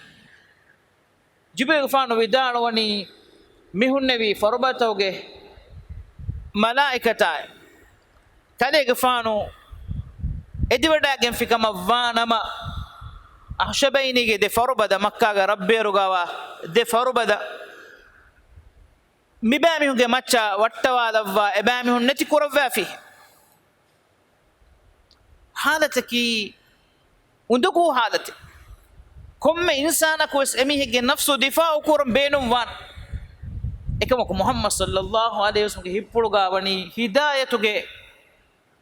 ޖިބްރީލްގެފާނު ވިދާޅުވަނީ، މި ހުންނެވީ ފަރުބަދަތަކުގެ މަލާއިކަތާއި، ކަލޭގެފާނު އެދިވަޑައިގެންފި ކަމަށް ވާނަމަ، އަޚްޝަބައިނީގެ ދެ ފަރުބަދަ، މައްކާގެ ރައްބޭރުގަވާ ދެ ފަރުބަދަ، މިބައިމީހުންގެ މައްޗަށް ވައްޓަވާލައްވާ އެބައިމީހުން ނެތި ކުރައްވާފި. ހާލަތަކީ އުނދަގޫ ހާލަތެއް. ކޮންމެ އިންސާނަކުވެސް އެމީހެއްގެ ނަފްސު ދިފާޢު ކުރަން ބޭނުންވާނެ. އެކަމަކު މުޙައްމަދު ޞައްލައްލާހު ޢަލައިހި ވަސައްލަމްގެ ހިތްޕުޅުގަ ވަނީ ހިދާޔަތުގެ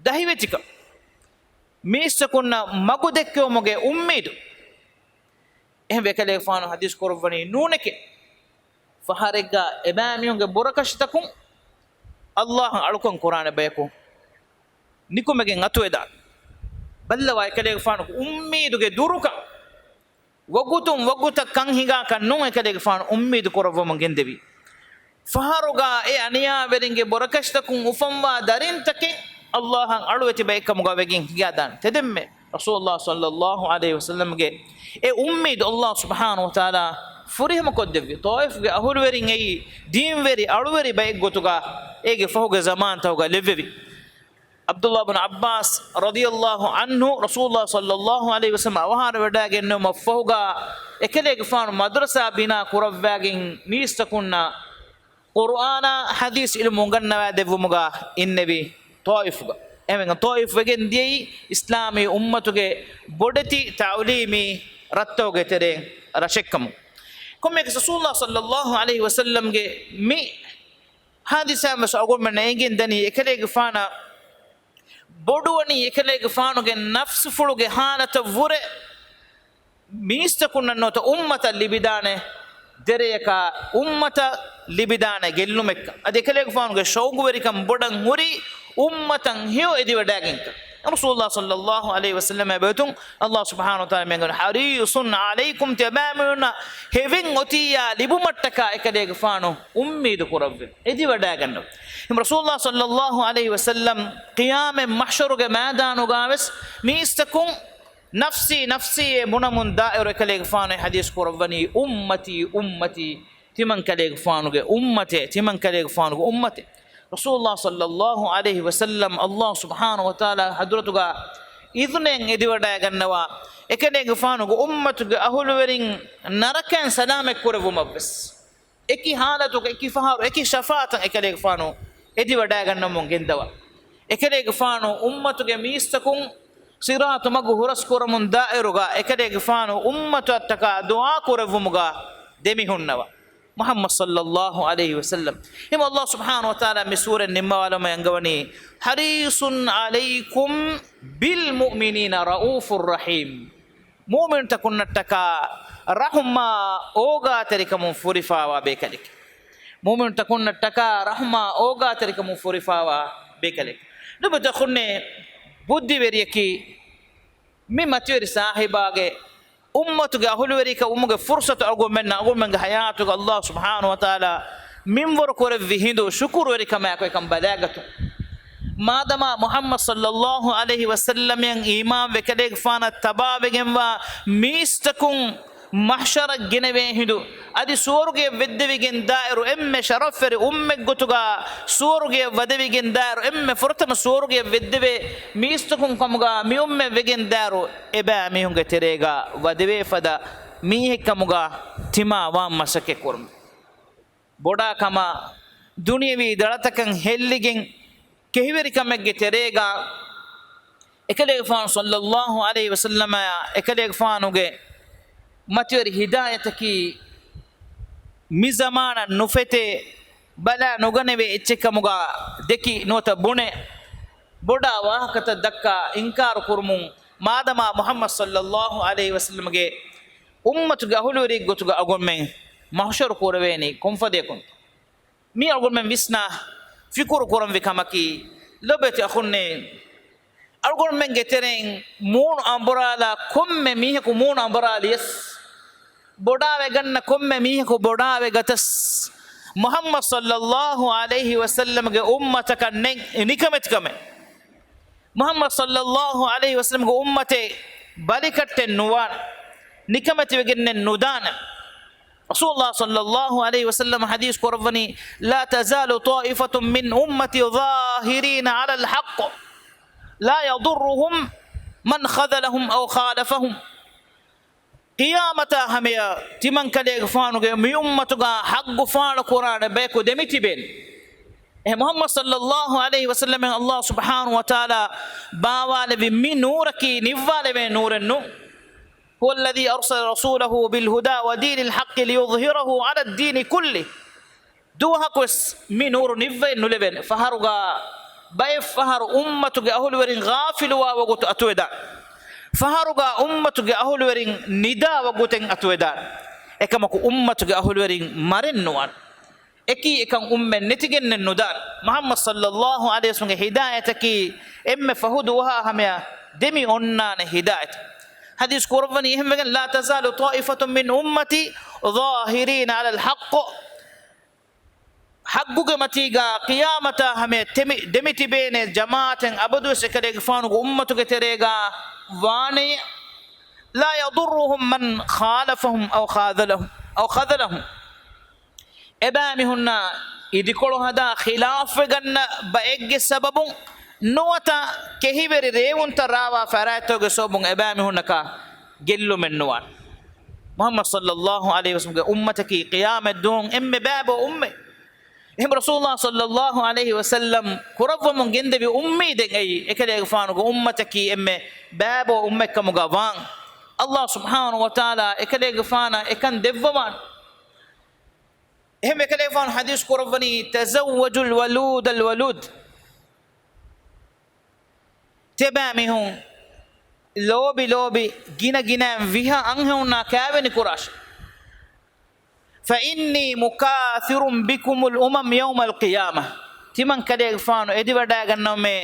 ދަހިވެތިކަން، މީސްތަކުންނަށް މަގު ދެއްކެވުމުގެ އުއްމީދު. އެހެންވެ އެކަލޭގެފާނު ޙަދީޘް ކުރައްވަނީ ނޫނެކޭ. ފަހަރެއްގަ އެބައިމީހުންގެ ބުރަކަށިތަކުން ﷲ އަށް އަޅުކަން ކުރާނެ ބަޔަކު ނިކުމެގެން އަތުވެދާނެ. ބައްލަވާ އެކަލޭގެފާނުގެ އުއްމީދުގެ ދުރުކަން، ވަގުތުން ވަގުތަށް ކަން ހިނގާކަށް ނޫން އެކަލޭގެފާނު އުއްމީދު ކުރައްވަމުން ގެންދެވީ. ފަހަރުގަ އެ އަނިޔާވެރިންގެ ބުރަކަށިތަކުން އުފަންވާ ދަރިންތަކެއް ﷲ އަށް އަޅުވެތި ބައެއްކަމުގަ ވެގެން ހިނގާދާނެ. ތެދެންމެ ރަސޫލުﷲ ޞައްލައްލާހު ޢަލައިހި ވަސައްލަމްގެ އެ އުއްމީދު ﷲ ސުބްޙާނަހޫ ވަތަޢާލާ ފުރިހަމަކޮށްދެއްވި. ޠާއިފުގެ އަހުލުވެރިން އެއީ ދީންވެރި އަޅުވެރި ބައެއްގޮތުގަ އޭގެ ފަހުގެ ޒަމާންތަކުގަ ލެއްވެވި. ޢަބްދުﷲ ބިން ޢައްބާސް ރަޟިޔަﷲ ޢަންހު ރަސޫލުﷲ ޞައްލައްލާހު ޢަލައިހި ވަސައްލަމް އަވަހާރަވެވަޑައިގެންނެވުމަށްފަހުގަ، އެކަލޭގެފާނު މަދުރަސާ ބިނާ ކުރައްވައިގެން މީސްތަކުންނަށް ޤުރުއާނާ ޙަދީޘް ޢިލްމު އުނގަންނަވައިދެއްވުމުގަ އިންނެވި ޠާއިފުގަ. އެހެންވެގެން ޠާއިފު ވެގެން ދިޔައީ އިސްލާމީ އުއްމަތުގެ ބޮޑެތި ތަޢުލީމީ ރަށްތަކުގެ ތެރެއިން ރަށެއްކަމުން. ކޮންމެއަކަސް ރަސޫލުﷲ ޞައްލައްލާހު ޢަލައިހި ވަސައްލަމްގެ މި ޙާދިސާއިން ވެސް އަޅުގަނޑުމެންނަށް އެނގެން ދަނީ އެކަލޭގެފާނަށް ބޮޑުވަނީ އެކަލޭގެފާނުގެ ނަފްސުފުޅުގެ ޙާލަތަށްވުރެ މީސްތަކުންނަށް ނުވަތަ އުއްމަތަށް ލިބިދާނެ ދެރަޔަކާ، އުއްމަތަށް ލިބިދާނެ ގެއްލުމެއްކަން. އަދި އެކަލޭގެފާނުގެ ޝައުގުވެރިކަން ބޮޑަށް ހުރީ އުއްމަތަށް ހެޔޮ އެދިވަޑައިގެންކަން. ރަސޫލުﷲ ޞައްލައްލާހު ޢަލައިހި ވަސައްލަމް އެބައޮތުން ﷲ ސުބްޙާނަހޫ ވަތަޢާލާ މި އަންގަވަނީ، حريص عليكم، ތިޔަބައިމީހުންނަށް ހެވިން އޮތިއްޔާ ލިބުމަށްޓަކާ އެކަލޭގެފާނު އުއްމީދު ކުރައްވި، އެދިވަޑައިގަންނަވަ. އެހެން ރަސޫލުﷲ ޞައްލައްލާހު ޢަލައިހި ވަސައްލަމް ޤިޔާމަތް މަޙްޝަރުގެ މައިދާނުގަވެސް މީސްތަކުން ނަފްސީ ނަފްސީ އޭ ބުނަމުން ދާއިރު އެކަލޭގެފާނު ޙަދީޘް ކުރައްވަނީ، އުއްމަތީ، އުއްމަތީ، ތިމަންކަލޭގެފާނުގެ އުއްމަތޭ، ތިމަންކަލޭގެފާނުގެ އުއްމަތޭ. ރަސޫލުﷲ ޞައްލައްލާހު ޢަލައިހި ވަސައްލަމް ﷲ ސުބްޙާނަހޫ ވަތަޢާލާ ޙަޟްރަތުގަ އިޛުނެއް އެދިވަޑައިގަންނަވާ، އެކަލޭގެފާނުގެ އުއްމަތުގެ އަހުލުވެރިން ނަރަކައިން ސަލާމަތް ކުރެއްވުމަށްވެސް. އެކި ޙާލަތުގަ، އެކި ފަހަރު، އެކި ޝަފާޢަތަށް އެކަލޭގެފާނު އެދިވަޑައިގަންނަވަމުން ގެންދަވާ. އެކަލޭގެފާނު އުއްމަތުގެ މީސްތަކުން ޞިރާޠު މަގު ހުރަސްކުރަމުން ދާއިރުގަ އެކަލޭގެފާނު އުއްމަތަށްޓަކާ ދުޢާ ކުރެއްވުމުގަ ދެމިހުންނަވާ. މުޙައްމަދު ޞައްލައްލާހު ޢަލައިހި ވަސައްލަމް. އެހެން ﷲ ސުބްޙާނަހޫ ވަތަޢާލާ މި ސޫރަތް ނިންމަވާލަމުން އަންގަވަނީ، حريص عليكم بالمؤمنين رءوف رحيم. މުއުމިނުތަކުންނަށްޓަކާ ރަޙުމާ އޯގާތެރިކަމުން ފުރިފާވާ ބޭކަލެކޭ. މުއުމިނުތަކުންނަށްޓަކާ ރަޙުމާ އޯގާތެރިކަމުން ފުރިފާވާ ބޭކަލެކޭ. ލޮބުވެތި އަޚުންނޭ، ބުއްދިވެރިޔަކީ މި މަތިވެރި ސާހިބާގެ އުއްމަތުގެ އަހުލުވެރިކަން ވުމުގެ ފުރުޞަތު އަޅުގަނޑުމެންނަށް، އަޅުގަނޑުމެންގެ ޙަޔާތުގަ ﷲ ސުބްޙާނަހޫ ވަތަޢާލާ މިންވަރު ކުރެއްވި ހިނދު ޝުކުރުވެރިކަމާއެކު އެކަން ބަލާގަތުން. މާދަމާ މުޙައްމަދު ޞައްލައްލާހު ޢަލައިހި ވަސައްލަމައަށް އީމާންވެ އެކަލޭގެފާނަށް ތަބާވެގެންވާ މީސްތަކުން މަޙްޝަރަށް ގެނެވޭ ހިނދު، އަދި ސުވަރުގެއަށް ވެއްދެވިގެން ދާއިރު އެންމެ ޝަރަފްވެރި އުއްމަތްގޮތުގަ ސުވަރުގެއަށް ވަދެވިގެން ދާއިރު އެންމެ ފުރަތަމަ ސުވަރުގެއަށް ވެއްދެވޭ މީސްތަކުން ކަމުގަ މި އުއްމަތް ވެގެން ދާއިރު އެބައިމީހުންގެ ތެރޭގަ ވަދެވޭ ފަދަ މީހެއްކަމުގަ ތިމާ ވާން މަސައްކަތް ކުރުން. ބޮޑާ ކަމާ ދުނިޔަވީ ދަޅަތަކަށް ހެއްލިގެން ކެހިވެރިކަމެއްގެ ތެރޭގަ އެކަލޭގެފާނު ޞައްލައްލާހު ޢަލައިހި ވަސައްލަމައާ އެކަލޭގެފާނުގެ މަތިވެރި ހިދާޔަތަކީ މި ޒަމާނަށް ނުފެތޭ، ބަލާ ނުގަނެވޭ އެއްޗެއްކަމުގަ ދެކި ނުވަތަ ބުނެ، ބޮޑާ ވާހަކަތައް ދައްކާ އިންކާރު ކުރުމުން މާދަމާ މުޙައްމަދު ޞައްލައްލާހު ޢަލައިހި ވަސައްލަމަގެ އުއްމަތުގެ އަހުލުވެރިއެއްގޮތުގަ އަޅުގަނޑުމެން މަޙްޝަރު ކުރެވޭނީ ކޮންފަދައަކުން؟ މީ އަޅުގަނޑުމެން ވިސްނާ ފިކުރު ކުރަންވީ ކަމަކީ، ލޮބުވެތި އަޚުންނޭ، އަޅުގަނޑުމެންގެ ތެރެއިން މޫނު އަނބުރާލާ ކޮންމެ މީހަކު މޫނު އަނބުރާލިޔަސް، ބޮޑާވެގަންނަ ކޮންމެ މީހަކު ބޮޑާވެގަތަސް، މުޙައްމަދު ޞައްލައްލާހު ޢަލައިހި ވަސައްލަމަގެ އުއްމަތަކަށް ނެތް ނިކަމެތިކަމެއް. މުޙައްމަދު ޞައްލައްލާހު ޢަލައިހި ވަސައްލަމަގެ އުއްމަތެއް ބަލިކައްޓެއް ނުވާނެ. ނިކަމެތިވެގެންނެއް ނުދާނެ. ރަސޫލުﷲ ޞައްލައްލާހު ޢަލައިހި ވަސައްލަމަ ޙަދީޘް ކުރައްވަނީ، "لا تزال طائفة من أمتي ظاهرين على الحق لا يضرهم من خذلهم أو خالفهم." ޤިޔާމަތާ ހަމަޔަށް ތިމަންކަލޭގެފާނުގެ މި އުއްމަތުގަ ޙައްޤު ފާޅުކުރާނެ ބަޔަކު ދެމިތިބޭނެ. އެ މުޙައްމަދު ޞައްލައްލާހު ޢަލައިހި ވަސައްލަމަށް ﷲ ސުބްޙާނަހޫ ވަތަޢާލާ ބާވާލެއްވި މި ނޫރަކީ ނިއްވާލެވޭ ނޫރެއް ނޫން. "هو الذي أرسل رسوله بالهدى ودين الحق ليظهره على الدين كله." ދުވަހަކުވެސް މި ނޫރު ނިއްވައެއް ނުލެވޭނެ. ފަހަރުގަ ބައެއް ފަހަރު އުއްމަތުގެ އަހުލުވެރިން ޣާފިލުވާ ވަގުތު އަތުވެދާނެ. ފަހަރުގަ އުއްމަތުގެ އަހުލުވެރިން ނިދާ ވަގުތެއް އަތުވެދާނެ. އެކަމަކު އުއްމަތުގެ އަހުލުވެރިން މަރެއް ނުވާނެ. އެކީ އެކަން އުއްމަތް ނެތިގެންނެއް ނުދާނެ. މުޙައްމަދު ޞައްލައްލާހު ޢަލައިހި ވަސައްލަމަގެ ހިދާޔަތަކީ އެންމެ ފަހު ދުވަހާ ހަމަޔަށް ދެމި އޮންނާނެ ހިދާޔަތެއް. ޙަދީޘް ކުރައްވަނީ އެހެންވެގެން، "لا تزال طائفة من أمتي ظاهرين على الحق." ޙައްޤުގެ މަތީގަ ޤިޔާމަތާ ހަމަޔަށް ތެމި-، ދެމިތިބޭނެ ޖަމާޢަތެއް އަބަދުވެސް އެކަލޭގެފާނުގެ އުއްމަތުގެ ތެރޭގަ ވާނެޔޭ. "لا يضرهم من خالفهم أو خذلهم، أو خذلهم." އެބައިމީހުންނާ އިދިކޮޅު ހަދާ ޚިލާފްވެގަންނަ ބައެއްގެ ސަބަބުން ނުވަތަ ކެހިވެރި ރޭވުންތައް ރާވާ ފަރާތްތަކުގެ ސަބަބުން އެބައިމީހުންނަކާ ގެއްލުމެއް ނުވާނެ. މުޙައްމަދު ޞައްލައްލާހު ޢަލައިހި ވަސައްލަމަގެ އުއްމަތަކީ ޤިޔާމަތްދުވަހު އެންމެ ބައިބައި އުއްމަތް. އެހެން ރަސޫލުﷲ ޞައްލައްލާހު ޢަލައިހި ވަސައްލަމް ކުރައްވަމުން ގެންދެވި އުއްމީދެއް އެއީ، އެކަލޭގެފާނުގެ އުއްމަތަކީ އެންމެ ބައިބައި އުއްމަތްކަމުގަ ވާން. ﷲ ސުބްޙާނަހޫ ވަތަޢާލާ އެކަލޭގެފާނަށް އެކަން ދެއްވަވާނެ. އެހެން އެކަލޭގެފާނު ޙަދީޘް ކުރައްވަނީ، "تزوجوا الولود الولود." ތިޔަބައިމީހުން ލޯބި ލޯބި ގިނަ ގިނައިން ވިހަ އަންހެނުންނާ ކާވެނި ކުރާށެވެ. "فإني مكاثر بكم الأمم يوم القيامة." ތިމަން ކަލޭގެފާނު އެދިވަޑައިގަންނަވަމޭ،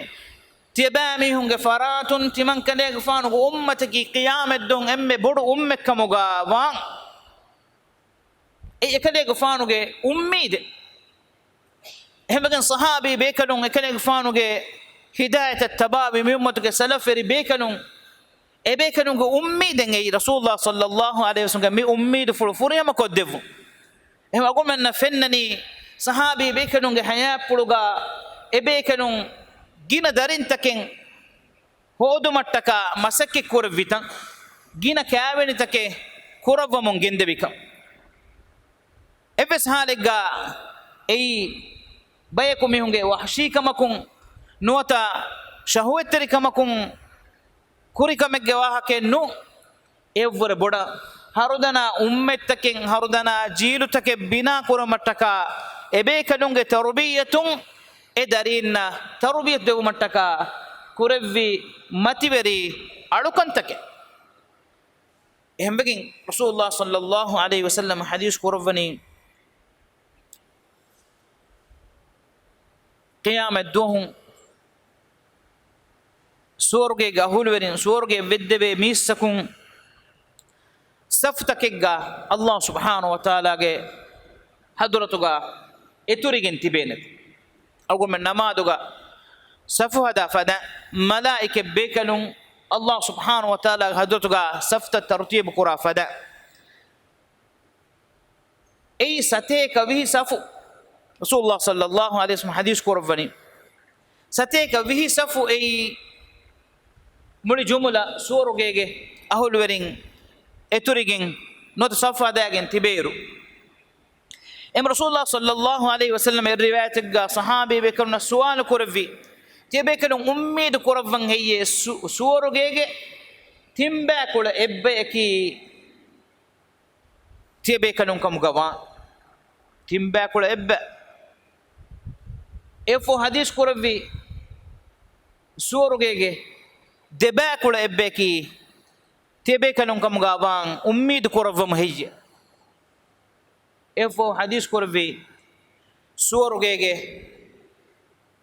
ތިޔަބައިމީހުންގެ ފަރާތުން ތިމަން ކަލޭގެފާނުގެ އުއްމަތަކީ ޤިޔާމަތްދުވަހު އެންމެ ބޮޑު އުއްމަތްކަމުގަ ވާން. އެ އެކަލޭގެފާނުގެ އުއްމީދެއް. އެހެންވެގެން ޞަޙާބީ ބޭކަލުން އެކަލޭގެފާނުގެ ހިދާޔަތަށް ތަބާވި މި އުއްމަތުގެ ސަލަފްވެރި ބޭކަލުން އެބޭކަލުންގެ އުއްމީދެއް އެއީ ރަސޫލުﷲ ޞައްލައްލާހު ޢަލައިހި ވަސައްލަމްގެ މި އުއްމީދުފުޅު ފުރިހަމަ ކޮށްދެއްވުން. އެހެން އަޅުގަނޑުމެންނަށް ފެންނަނީ ޞަޙާބީ ބޭކަލުންގެ ޙަޔާތްޕުޅުގަ އެބޭކަލުން ގިނަ ދަރިންތަކެއް ހޯދުމަށްޓަކާ މަސައްކަތް ކުރެއްވިތަން، ގިނަ ކާވެނިތަކެއް ކުރައްވަމުން ގެންދެވިކަން. އެއްވެސް ޙާލެއްގަ އެއީ ބަޔަކު މީހުންގެ ވަޙްޝީކަމަކުން ނުވަތަ ޝަހުވަތްތެރިކަމަކުން ކުރި ކަމެއްގެ ވާހަކައެއް ނޫން. އެއަށްވުރެ ބޮޑަށް ހަރުދަނާ އުއްމަތްތަކެއް، ހަރުދަނާ ޖީލުތަކެއް ބިނާ ކުރުމަށްޓަކާ އެބޭކަލުންގެ ތަރުބިއްޔަތުން އެ ދަރީންނަށް ތަރުބިޔަތު ދެވުމަށްޓަކާ ކުރެއްވި މަތިވެރި އަޅުކަންތަކެއް. އެހެންވެގެން ރަސޫލުﷲ ޞައްލައްލާހު ޢަލައިހި ވަސައްލަމަ ޙަދީޘް ކުރައްވަނީ، ޤިޔާމަތް ދުވަހު ސުވަރުގޭގެ އަހުލުވެރިން، ސުވަރުގެ ވެއްދެވޭ މީސްތަކުން ސަފުތަކެއްގަ ﷲ ސުބްޙާނަހޫ ވަތަޢާލާގެ ޙަޟްރަތުގަ އެތުރިގެން ތިބޭނެ. އަޅުގަނޑުމެން ނަމާދުގަ ސަފު ހަދާ ފަދަ، މަލާއިކަ ބޭކަލުން އައްލާހު ސުބްޙާނަހު ވަތަޢާލާގެ ޙަޟްރަތުގަ ސަފުތައް ތަރުތީބު ކުރާ ފަދަ. އެއީ ސަތޭކަ ވިހި ސަފު. ރަސޫލުﷲ ޞައްލައްލާހު ޢަލައިހި ވަސައްލަމަ ޙަދީޘް ކުރައްވަނީ، ސަތޭކަ ވިހި ސަފު އެއީ މުޅި ޖުމުލަ ސުވަރުގޭގެ އަހުލުވެރިން އެތުރިގެން ނުވަތަ ސަފު ހަދާގެން ތިބޭއިރު. އެމް ރަސޫލުﷲ ޞައްލައްލާހު ޢަލައިހި ވަސައްލަމަ އެއް ރިވާޔަތެއްގަ ޞަޙާބީ ބޭކަލުންނަށް ސުވާލު ކުރެއްވި، ތިޔަބޭކަލުން އުއްމީދު ކުރައްވަން ހެއްޔޭ ސު-، ސުވަރުގޭގެ ތިންބައިކުޅަ އެއްބަޔަކީ ތިޔަބޭކަލުން ކަމުގަ ވާން. ތިންބައިކުޅަ އެއްބަ. އެއަށްފަހު ޙަދީޘް ކުރެއްވި، ސުވަރުގޭގެ ދެބައިކުޅަ އެއްބަޔަކީ ތިޔަބޭކަލުން ކަމުގަ ވާން އުއްމީދު ކުރައްވަމު ހެއްޔެ؟ އެއަށްފަހު ޙަދީޘް ކުރެއްވި، ސުވަރުގޭގެ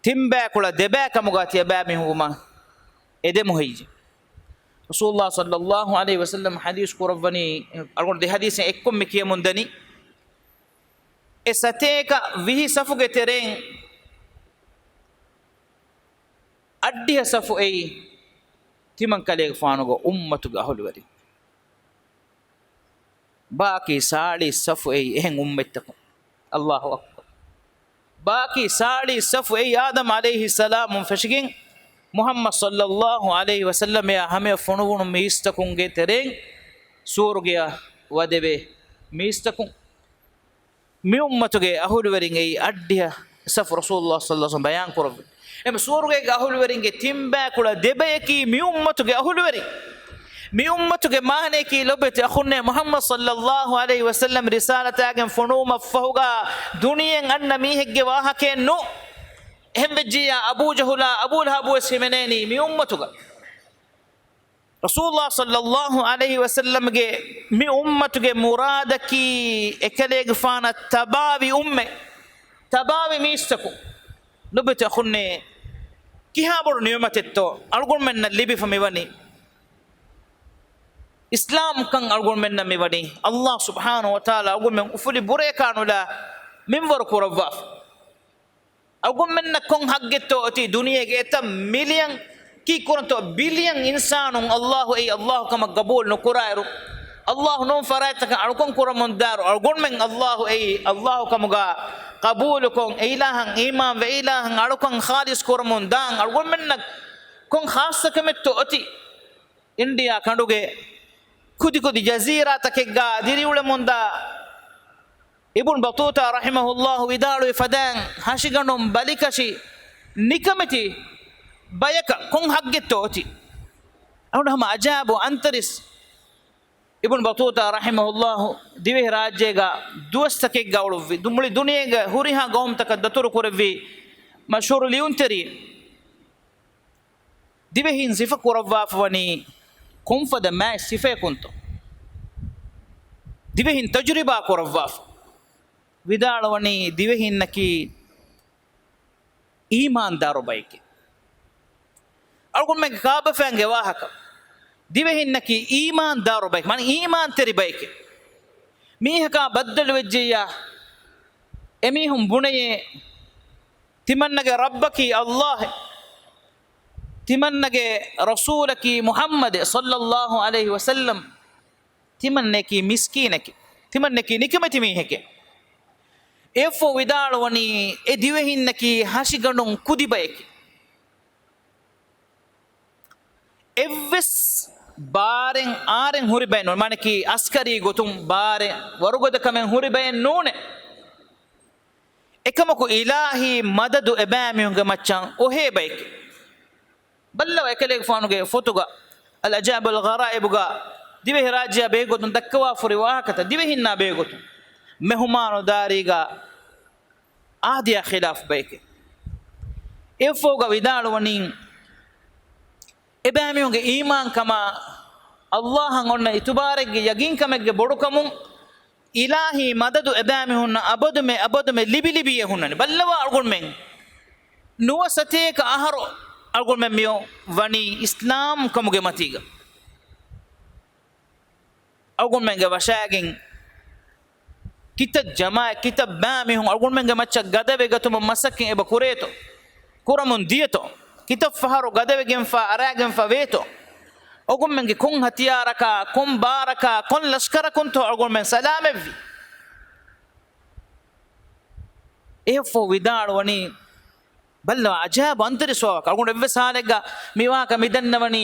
ތިންބައިކުޅަ ދެބައި ކަމުގަ ތިޔަބައިމީހުން ވުމަށް އެދެމު ހެއްޔެ؟ ރަސޫލުﷲ ޞައްލައްލާހު ޢަލައިހި ވަސައްލަމަ ޙަދީޘް ކުރައްވަނީ، އަޅުގަނޑު ދެ ޙަދީޘެއް އެއްކޮށް މި ކިޔަމުން ދަނީ، އެ ސަތޭކަ ވިހި ސަފުގެ ތެރެއިން އަށްޑިހަ ސަފު އެއީ ތިމަން ކަލޭގެފާނުގެ އުއްމަތުގެ އަހުލުވެރިން. ބާކީ ސާޅީސް ސަފު އެއީ އެހެން އުއްމަތްތަކުން. އައްލާހު އަކްބަރު. ބާކީ ސާޅީސް ސަފު އެއީ އާދަމް ޢަލައިހިއްސަލާމުން ފެށިގެން މުޙައްމަދު ޞައްލައްލާހު ޢަލައިހި ވަސައްލަމަށް ހަމަޔަށް ފޮނުވުނު މީސްތަކުންގެ ތެރެއިން ސުވަރުގެއަށް ވަދެވޭ މީސްތަކުން. މި އުއްމަތުގެ އަހުލުވެރިން އެއީ އަށްޑިހަ ސަފު. ރަސޫލުﷲ ޞައްލައްލާހު ޢަލައިހި ވަސައްލަމަ ބަޔާން ކުރެއްވި. އެމް ސުވަރުގޭގެ އަހުލުވެރިންގެ ތިންބައިކުޅަ ދެބަޔަކީ މި އުއްމަތުގެ އަހުލުވެރިން. މި އުއްމަތުގެ މާނަޔަކީ ލޮބުވެތި އަޚުންނޭ މުޙައްމަދު ޞައްލައްލާހު ޢަލައިހި ވަސައްލަމަ ރިސާލަތާގެން ފޮނުވުމަށްފަހުގަ ދުނިޔެއިން އަންނަ މީހެއްގެ ވާހަކައެއް ނޫން. އެހެން ވެއްޖިއްޔާ އަބޫ ޖަހުލާ އަބޫ ލަހަބުވެސް ހިމެނޭނީ މި އުއްމަތުގަ. ރަސޫލުﷲ ޞައްލައްލާހު ޢަލައިހި ވަސައްލަމަގެ މި އުއްމަތުގެ މުރާދަކީ އެކަލޭގެފާނަށް ތަބާވި އުއްމަތް، ތަބާވި މީސްތަކުން. ލޮބުވެތި އަޚުންނޭ، ކިހާ ބޮޑު ނިޢުމަތެއްތޯ އަޅުގަނޑުމެންނަށް ލިބިފަ މިވަނީ. އިސްލާމްކަން އަޅުގަނޑުމެންނަށް މިވަނީ. އައްލާހު ސުބްޙާނަހު ވަތަޢާލާ އަޅުގަނޑުމެން އުފުލި ބުރަޔަކާ ނުލާ މިންވަރު ކުރައްވާފަ. އަޅުގަނޑުމެންނަށް ކޮން ޙައްޤެއްތޯ އޮތީ ދުނިޔޭގެ އެތައް މިލިއަން، ކީއްކުރަންތޯ ބިލިއަން އިންސާނުން އައްލާހު އެއީ އައްލާހު ކަމަށް ގަބޫލު ނުކުރާއިރު، އައްލާހު ނޫން ފަރާތްތަކަށް އަޅުކަން ކުރަމުންދާއިރު، އަޅުގަނޑުމެން އައްލާހު އެއީ އައްލާހު ކަމުގަ ޤަބޫލުކޮށް، އެއިލާހަށް އީމާންވެ، އެއިލާހަށް އަޅުކަން ޚާލިޞް ކުރަމުން ދާން އަޅުގަނޑުމެންނަށް ކޮން ޚާއްޞަ ކަމެއްތޯ އޮތީ؟ އިންޑިއާ ކަނޑުގެ ކުދިކުދި ޖަޒީރާތަކެއްގަ ދިރިއުޅެމުންދާ އިބުން ބަޠޫޠާ ރަޙިމަހުﷲ ވިދާޅުވި ފަދައިން، ހަށިގަނޑުން ބަލިކަށި ނިކަމެތި ބަޔަކަށް ކޮން ޙައްޤެއްތޯ އޮތީ؟ އަޅުގަނޑު ހަމަ އަޖާބު އަންތަރިސް. އިބުން ބަޠޫޠާ ރަޙިމަހުﷲ ދިވެހިރާއްޖޭގަ ދުވަސްތަކެއްގަ އުޅުއްވި، ދު-، މުޅި ދުނިޔޭގެ ހުރިހާ ގައުމުތަކަށް ދަތުރު ކުރެއްވި މަޝްހޫރު ލިޔުންތެރި. ދިވެހިން ސިފަ ކުރައްވާފަ ވަނީ ކޮންފަދަ މާތް ސިފައަކުންތޯ؟ ދިވެހިން ތަޖުރިބާ ކުރައްވާފަ. ވިދާޅުވަނީ ދިވެހިންނަކީ އީމާންދާރު ބައެކޭ. އަޅުގަނޑުމެންގެ ކާބަފައިންގެ ވާހަކަ. ދިވެހިންނަކީ އީމާންދާރު ބައެކޭ، މާނަ އީމާންތެރި ބައެކޭ. މީހަކާ ބައްދަލުވެއްޖެއްޔާ، އެމީހުން ބުނެޔޭ، ތިމަންނަގެ ރައްބަކީ އައްލާހެއް. ތިމަންނަގެ ރަސޫލަކީ މުޙައްމަދެއް ޞައްލައްލާހު ޢަލައިހި ވަސައްލަމް. ތިމަންނައަކީ މިސްކީނެކޭ. ތިމަންނައަކީ ނިކަމެތި މީހެކޭ. އެއަށްފަހު ވިދާޅުވަނީ އެ ދިވެހިންނަކީ ހަށިގަނޑުން ކުދި ބައެކޭ. އެއްވެސް ބާރެއް އާރެއް ހުރި ބައެއް ނޫން. މާނައަކީ އަސްކަރީ ގޮތުން ބާރެއް ވަރުގަދަ ކަމެއް ހުރި ބައެއް ނޫނޭ. އެކަމަކު އިލާހީ މަދަދު އެބައިމީހުންގެ މައްޗަށް އޮހޭ ބައެކޭ. ބައްލަވާ އެކަލޭގެފާނުގެ ފޮތުގަ، އަލް ޢަޖާއިބު ވަލް ޣަރާއިބުގަ ދިވެހިރާއްޖެއާ ބެހޭގޮތުން ދައްކަވާފަހުރި ވާހަކަތައް، ދިވެހިންނާ ބެހޭގޮތުން މެހުމާނުދާރީގަ އާދަޔާ ޚިލާފު ބައެކޭ. އެއަށްފަހުގަ ވިދާޅުވަނީ، އެބައިމީހުންގެ އީމާންކަމާ، އައްލާހަށް އޮންނަ އިތުބާރެއްގެ ޔަގީންކަމެއްގެ ބޮޑުކަމުން، އިލާހީ މަދަދު އެބައިމީހުންނަށް އަބަދުމެ އަބަދުމެ ލިބި ލިބިއޭ ހުންނަނީ. ބައްލަވާ އަޅުގަނޑުމެން ނުވަ ސަތޭކަ އަހަރު އަޅުގަނޑުމެން މިއޮ ވަނީ އިސްލާމް ކަމުގެ މަތީގަ. އަޅުގަނޑުމެންގެ ވަށާގެން ކިތައް ޖަމާއަތް، ކިތައް ބައިމީހުން އަޅުގަނޑުމެންގެ މައްޗަށް ގަދަވެގަތުމަށް މަސައްކަތް އެބަ ކުރޭތޯ؟ ކުރަމުން ދިޔަތޯ؟ ކިތައް ފަހަރު ގަދަވެގެންފާ އަރާގެންފާ ވޭތޯ؟ އަޅުގަނޑުމެންގެ ކޮން ހަތިޔާރަކާ، ކޮން ބާރަކާ، ކޮން ލަޝްކަރަކުންތޯ އަޅުގަނޑުމެން ސަލާމަތްވީ؟ އެއަށްފަހު ވިދާޅުވަނީ، ބައްލަވާ އަޖައިބު އަންތަރި ސުވާލަކަށް. އަޅުގަނޑު އެއްވެސް ހާލެއްގަ މި ވާހަކަ މި ދަންނަވަނީ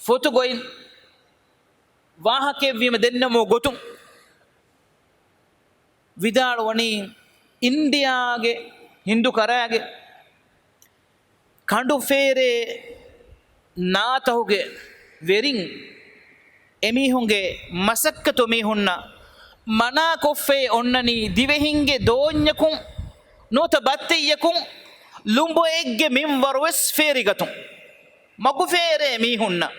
ފޮތުގައި ވާހަކައެއްވީމަ ދެންނެވުމުގެ ގޮތުން. ވިދާޅުވަނީ، އިންޑިއާގެ ހިންދު ކަރައިގެ ކަނޑުފޭރޭ ނާތަހުގެ ވެރިން އެމީހުންގެ މަސައްކަތު މީހުންނަށް މަނާކޮށްފައި އޮންނަނީ ދިވެހިންގެ ދޯންޏަކުން ނުވަތަ ބައްތެއްޔަކުން ލުނބުއެއްގެ މިންވަރުވެސް ފޭރިގަތުން. މަގުފޭރޭ މީހުންނަށް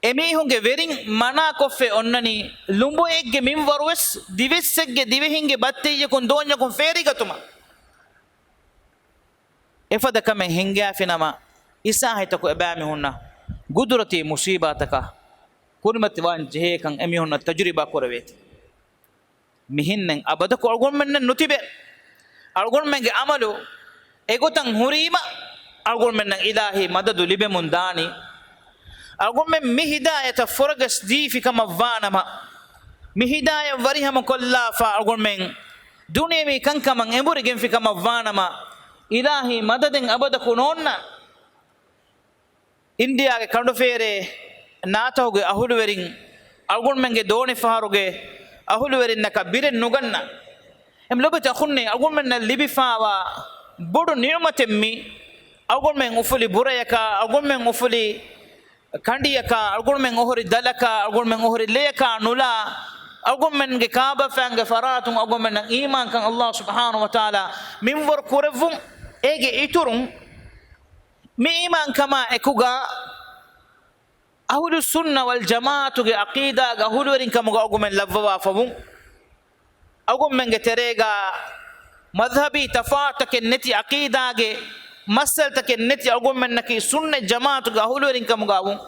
އެމީހުންގެ ވެރިން މަނާކޮށްފައި އޮންނަނީ ލުނބުއެއްގެ މިންވަރުވެސް ދިވެއްސެއްގެ ދިވެހިންގެ ބައްތެއްޔަކުން ދޯންޏަކުން ފޭރިގަތުމަށް. އެފަދަ ކަމެއް ހިންގާފިނަމަ، އިސާހިތަކު އެބައިމީހުންނަށް ގުދުރަތީ މުސީބާތަކަށް ކުރިމަތިވާން ޖެހޭކަން އެމީހުންނަށް ތަޖުރިބާ ކުރެވޭތީ. މިހެންނެއް އަބަދަކު އަޅުގަނޑުމެންނަށް ނުތިބޭ. އަޅުގަނޑުމެންގެ އަމަލު އެގޮތަށް ހުރީމަ، އަޅުގަނޑުމެންނަށް އިލާހީ މަދަދު ލިބެމުން ދާނީ. އަޅުގަނޑުމެން މި ހިދާޔަތަށް ފުރަގަސް ދީފި ކަމަށް ވާނަމަ، މި ހިދާޔަތް ވަރިހަމަ ކޮށްލާފަ އަޅުގަނޑުމެން ދުނިޔެވީ ކަންކަމަށް އެނބުރިގެންފި ކަމަށް ވާނަމަ، އިލާހީ މަދަދެއް އަބަދަކު ނޯންނާނެ. އިންޑިއާގެ ކަނޑުފޭރޭ ނާތަހުގެ އަހުލުވެރިން އަޅުގަނޑުމެންގެ ދޯނިފަހަރުގެ އަހުލުވެރިންނަކަށް ބިރެއް ނުގަންނަ. އެމް ލޮބެތި އަޚުންނޭ، އަޅުގަނޑުމެންނަށް ލިބިފާވާ ބޮޑު ނިޢުމަތެއް މީ. އަޅުގަނޑުމެން އުފުލި ބުރަޔަކާ، އަޅުގަނޑުމެން އުފުލި ކަނޑިޔަކާ، އަޅުގަނޑުމެން އޮހޮރި ދަލަކާ، އަޅުގަނޑުމެން އޮހޮރި ލެޔަކާ ނުލާ، އަޅުގަނޑުމެންގެ ކާބަފައިންގެ ފަރާތުން އަޅުގަނޑުމެންނަށް އީމާންކަން އައްލާހު ސުބްޙާނަހު ވަތަޢާލާ މިންވަރު ކުރެއްވުން. އޭގެ އިތުރުން މި އީމާންކަމާ އެކުގަ އަހުލުއްސުންނަ ވަލްޖަމާޢަތުގެ ޢަޤީދާގެ އަހުލުވެރިންކަމުގަ އަޅުގަނޑުމެން ލައްވަވާފަވުން. އަޅުގަނޑުމެންގެ ތެރޭގަ މަޒްހަބީ ތަފާތުތަކެއް ނެތި، ޢަޤީދާގެ މައްސަލަތަކެއް ނެތި އަޅުގަނޑުމެންނަކީ ސުންނަތް ޖަމާޢަތުގެ އަހުލުވެރިންކަމުގަ ވުން.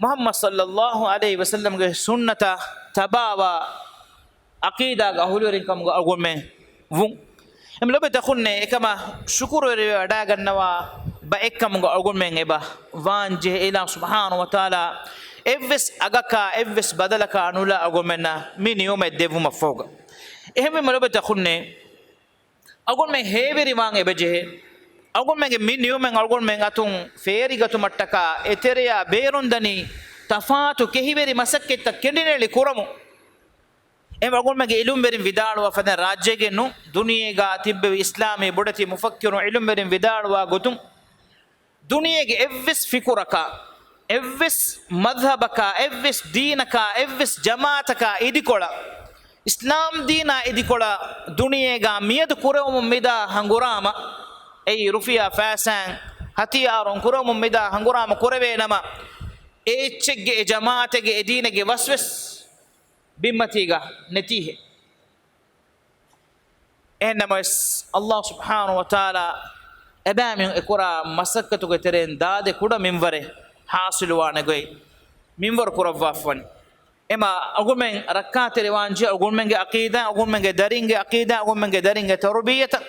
މުޙައްމަދު ޞައްލައްލާހު ޢަލައިހި ވަސައްލަމްގެ ސުންނަތަށް ތަބާވާ ޢަޤީދާގެ އަހުލުވެރިންކަމުގަ އަޅުގަނޑުމެން ވުން. އެމް ލޮބެތި އަޚުންނޭ، އެކަމަށް ޝުކުރުވެރިވެ ވަޑައިގަންނަވާ ބައެއްކަމުގަ އަޅުގަނޑުމެން އެބަ ވާންޖެހޭ. އިލާހު ސުބްޙާނަހު ވަތަޢާލާ އެއްވެސް އަގަކާ އެއްވެސް ބަދަލަކާ ނުލާ އަޅުގަނޑުމެންނަށް މި ނިޢުމަތް ދެއްވުމަށްފަހުގަ. އެހެންވީމަ ލޮބެތި އަޚުންނޭ، އަޅުގަނޑުމެން ހޭވެރިވާން އެބަޖެހޭ. އަޅުގަނޑުމެންގެ މި ނިޢުމަތް އަޅުގަނޑުމެން އަތުން ފޭރިގަތުމަށްޓަކާ އެތެރެޔާ ބޭރުންދަނީ ތަފާތު ކެހިވެރި މަސައްކަތްތައް ކެނޑިނެޅި ކުރަމުން. އެހެން އަޅުގަނޑުމެންގެ ޢިލްމުވެރިން ވިދާޅުވާ ފަދަ ރާއްޖޭގެ ނޫން، ދުނިޔޭގަ ތިއްބެވި އިސްލާމީ ބޮޑެތި މުފައްކިރު ޢިލްމުވެރިން ވިދާޅުވާ ގޮތުން، ދުނިޔޭގެ އެއްވެސް ފިކުރަކާ، އެއްވެސް މަޛްހަބަކާ، އެއްވެސް ދީނަކާ، އެއްވެސް ޖަމާޢަތަކާ އިދިކޮޅަށް، އިސްލާމް ދީނާ އިދިކޮޅަށް ދުނިޔޭގަ މިއަދު ކުރެވެމުން މިދާ ހަނގުރާމަ، އެއީ ރުފިޔާ ފައިސާއިން ހަތިޔާރުން ކުރެވެމުން މިދާ ހަނގުރާމަ ކުރެވޭނަމަ، އެ އެއްޗެއްގެ، އެ ޖަމާޢަތެއްގެ، އެ ދީނެއްގެ ވަސްވެސް ބިންމަތީގަ ނެތީހޭ. އެހެންނަމަވެސް، އައްލާހު ސުބްޙާނަހު ވަތަޢާލާ އެބައިމީހުން އެކުރާ މަސައްކަތުގެ ތެރެއިން ދާދެ ކުޑަ މިންވަރެއް ޙާޞިލުވާނެ ގޮތް މިންވަރު ކުރައްވާފަވަނީ. އެމަ އަޅުގަނޑުމެން ރައްކާތެރިވާންޖެހޭ އަޅުގަނޑުމެންގެ ޢަޤީދާ، އަޅުގަނޑުމެންގެ ދަރިންގެ ޢަޤީދާ، އަޅުގަނޑުމެންގެ ދަރިންގެ ތަރުބިއްޔަތަށް.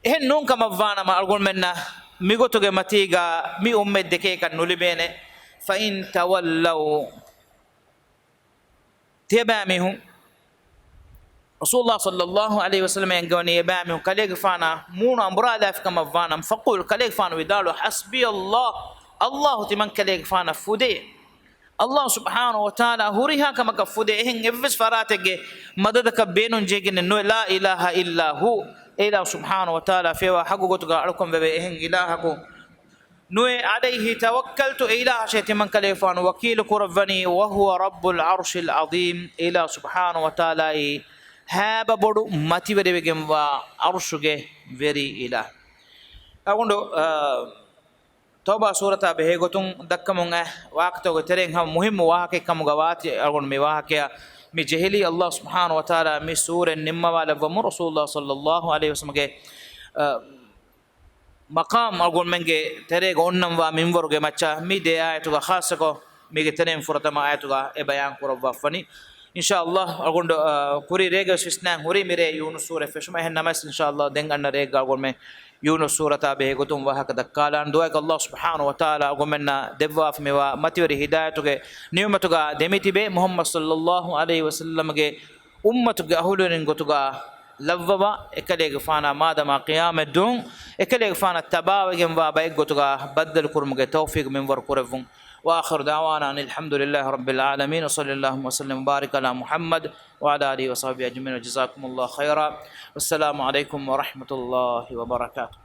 އެހެން ނޫން ކަމަށްވާނަމަ، އަޅުގަނޑުމެންނަށް މިގޮތުގެ މަތީގަ މި އުއްމަތް ދެކޭކަށް ނުލިބޭނެ. فإن تولوا، ތިޔަބައިމީހުން، ރަސޫލުﷲ ޞައްލައްލާހު ޢަލައިހި ވަސައްލަމަ އެންގެވަނީ އެބައިމީހުން ކަލޭގެފާނާ މޫނު އަނބުރާލާފިކަމަށްވާނަމަ، فقل، ކަލޭގެފާނު ވިދާޅުވާ، حسبي الله، އައްލާހު ތިމަން ކަލޭގެފާނަށް ފުދޭ. އައްލާހު ސުބްޙާނަހު ވަތަޢާލާ ހުރިހާ ކަމަކަށް ފުދޭ. އެހެން އެއްވެސް ފަރާތެއްގެ މަދަދަކަށް ބޭނުން ޖެހިގެން ނުވޭ. لا إله إلا هو، އެ އިލާހު ސުބްޙާނަހު ވަތަޢާލާ ފޭވާ ޙައްޤު ގޮތުގަ އަޅުކަން ވެވޭ އެހެން އިލާހަކު ނުވޭ. عليه توكلت، އެ އިލާހަށޭ ތިމަން ކަލޭގެފާނު ވަކީލު ކުރައްވަނީ. وهو رب العرش العظيم، އެ އިލާހު ސުބްޙާނަހު ވަތަޢާލާއީ ހޭބަ ބޮޑު މަތިވެރިވެގެންވާ ޢަރުޝުގެ ވެރި އިލާހު. އަޅުގަނޑު، އަ، ތައުބާ ސޫރަތާ ބެހޭގޮތުން ދައްކަމުން އައި ވާހަކަތަކުގެ ތެރެއިން ހަމަ މުހިއްމު ވާހަކައެއް ކަމުގަ ވާތީ، އަޅުގަނޑު މި ވާހަކަޔަށް މި ޖެހިލީ. އައްލާހު ސުބްޙާނަހު ވަތަޢާލާ މި ސޫރަތް ނިންމަވާލައްވަމުން، ރަސޫލުﷲ ޞައްލައްލާހު ޢަލައިހި ވަސައްލަމަގެ، އަ، މަޤާމް އަޅުގަނޑުމެންގެ ތެރޭގަ އޮންނަންވާ މިންވަރުގެ މައްޗަށް މި ދެ އާޔަތުގަ ޚާއްޞަކޮށް މީގެ ތެރެއިން ފުރަތަމަ އާޔަތުގަ އެ ބަޔާން ކުރައްވާފަވަނީ. އިންޝާﷲ އަޅުގަނޑު، އަ، ކުރީ ރޭގަ ވިސްނާން ހުރީ މިރޭ ޔޫނުސް ސޫރަތް ފެށުމަށް. އެހެން ނަމަވެސް އިންޝާﷲ ދެން އަންނަ ރޭގަ އަޅުގަނޑުމެން ޔޫނުސް ސޫރަތާ ބެހޭ ގޮތުން ވާހަކަ ދައްކާލާން. ދުޢާއަކަށް ﷲ ސުބްޙާނަހޫ ވަތަޢާލާ އަޅުގަނޑުމެންނަށް ދެއްވާފަ މިވާ މަތިވެރި ހިދާޔަތުގެ ނިޢުމަތުގަ ދެމިތިބޭ މުޙައްމަދު ޞައްލައްލާހު ޢަލައިހި ވަސައްލަމްގެ އުއްމަތުގެ އަހުލުވެރިން ގޮތުގަ ލައްވަވާ، އެކަލޭގެފާނާ މާދަމާ ޤިޔާމަތްދުވަހު އެކަލޭގެފާނަށް ތަބާވެގެންވާ ބައެއްގޮތުގަ ބައްދަލުކުރުމުގެ ތައުފީޤު މިންވަރު ކުރެއްވުން. وآخر دعوانا أن الحمد لله رب العالمين، وصلى اللهم وسلم وبارك على محمد وعلى آله وصحبه أجمعين، وجزاكم الله خيرا، والسلام عليكم ورحمة الله وبركاته.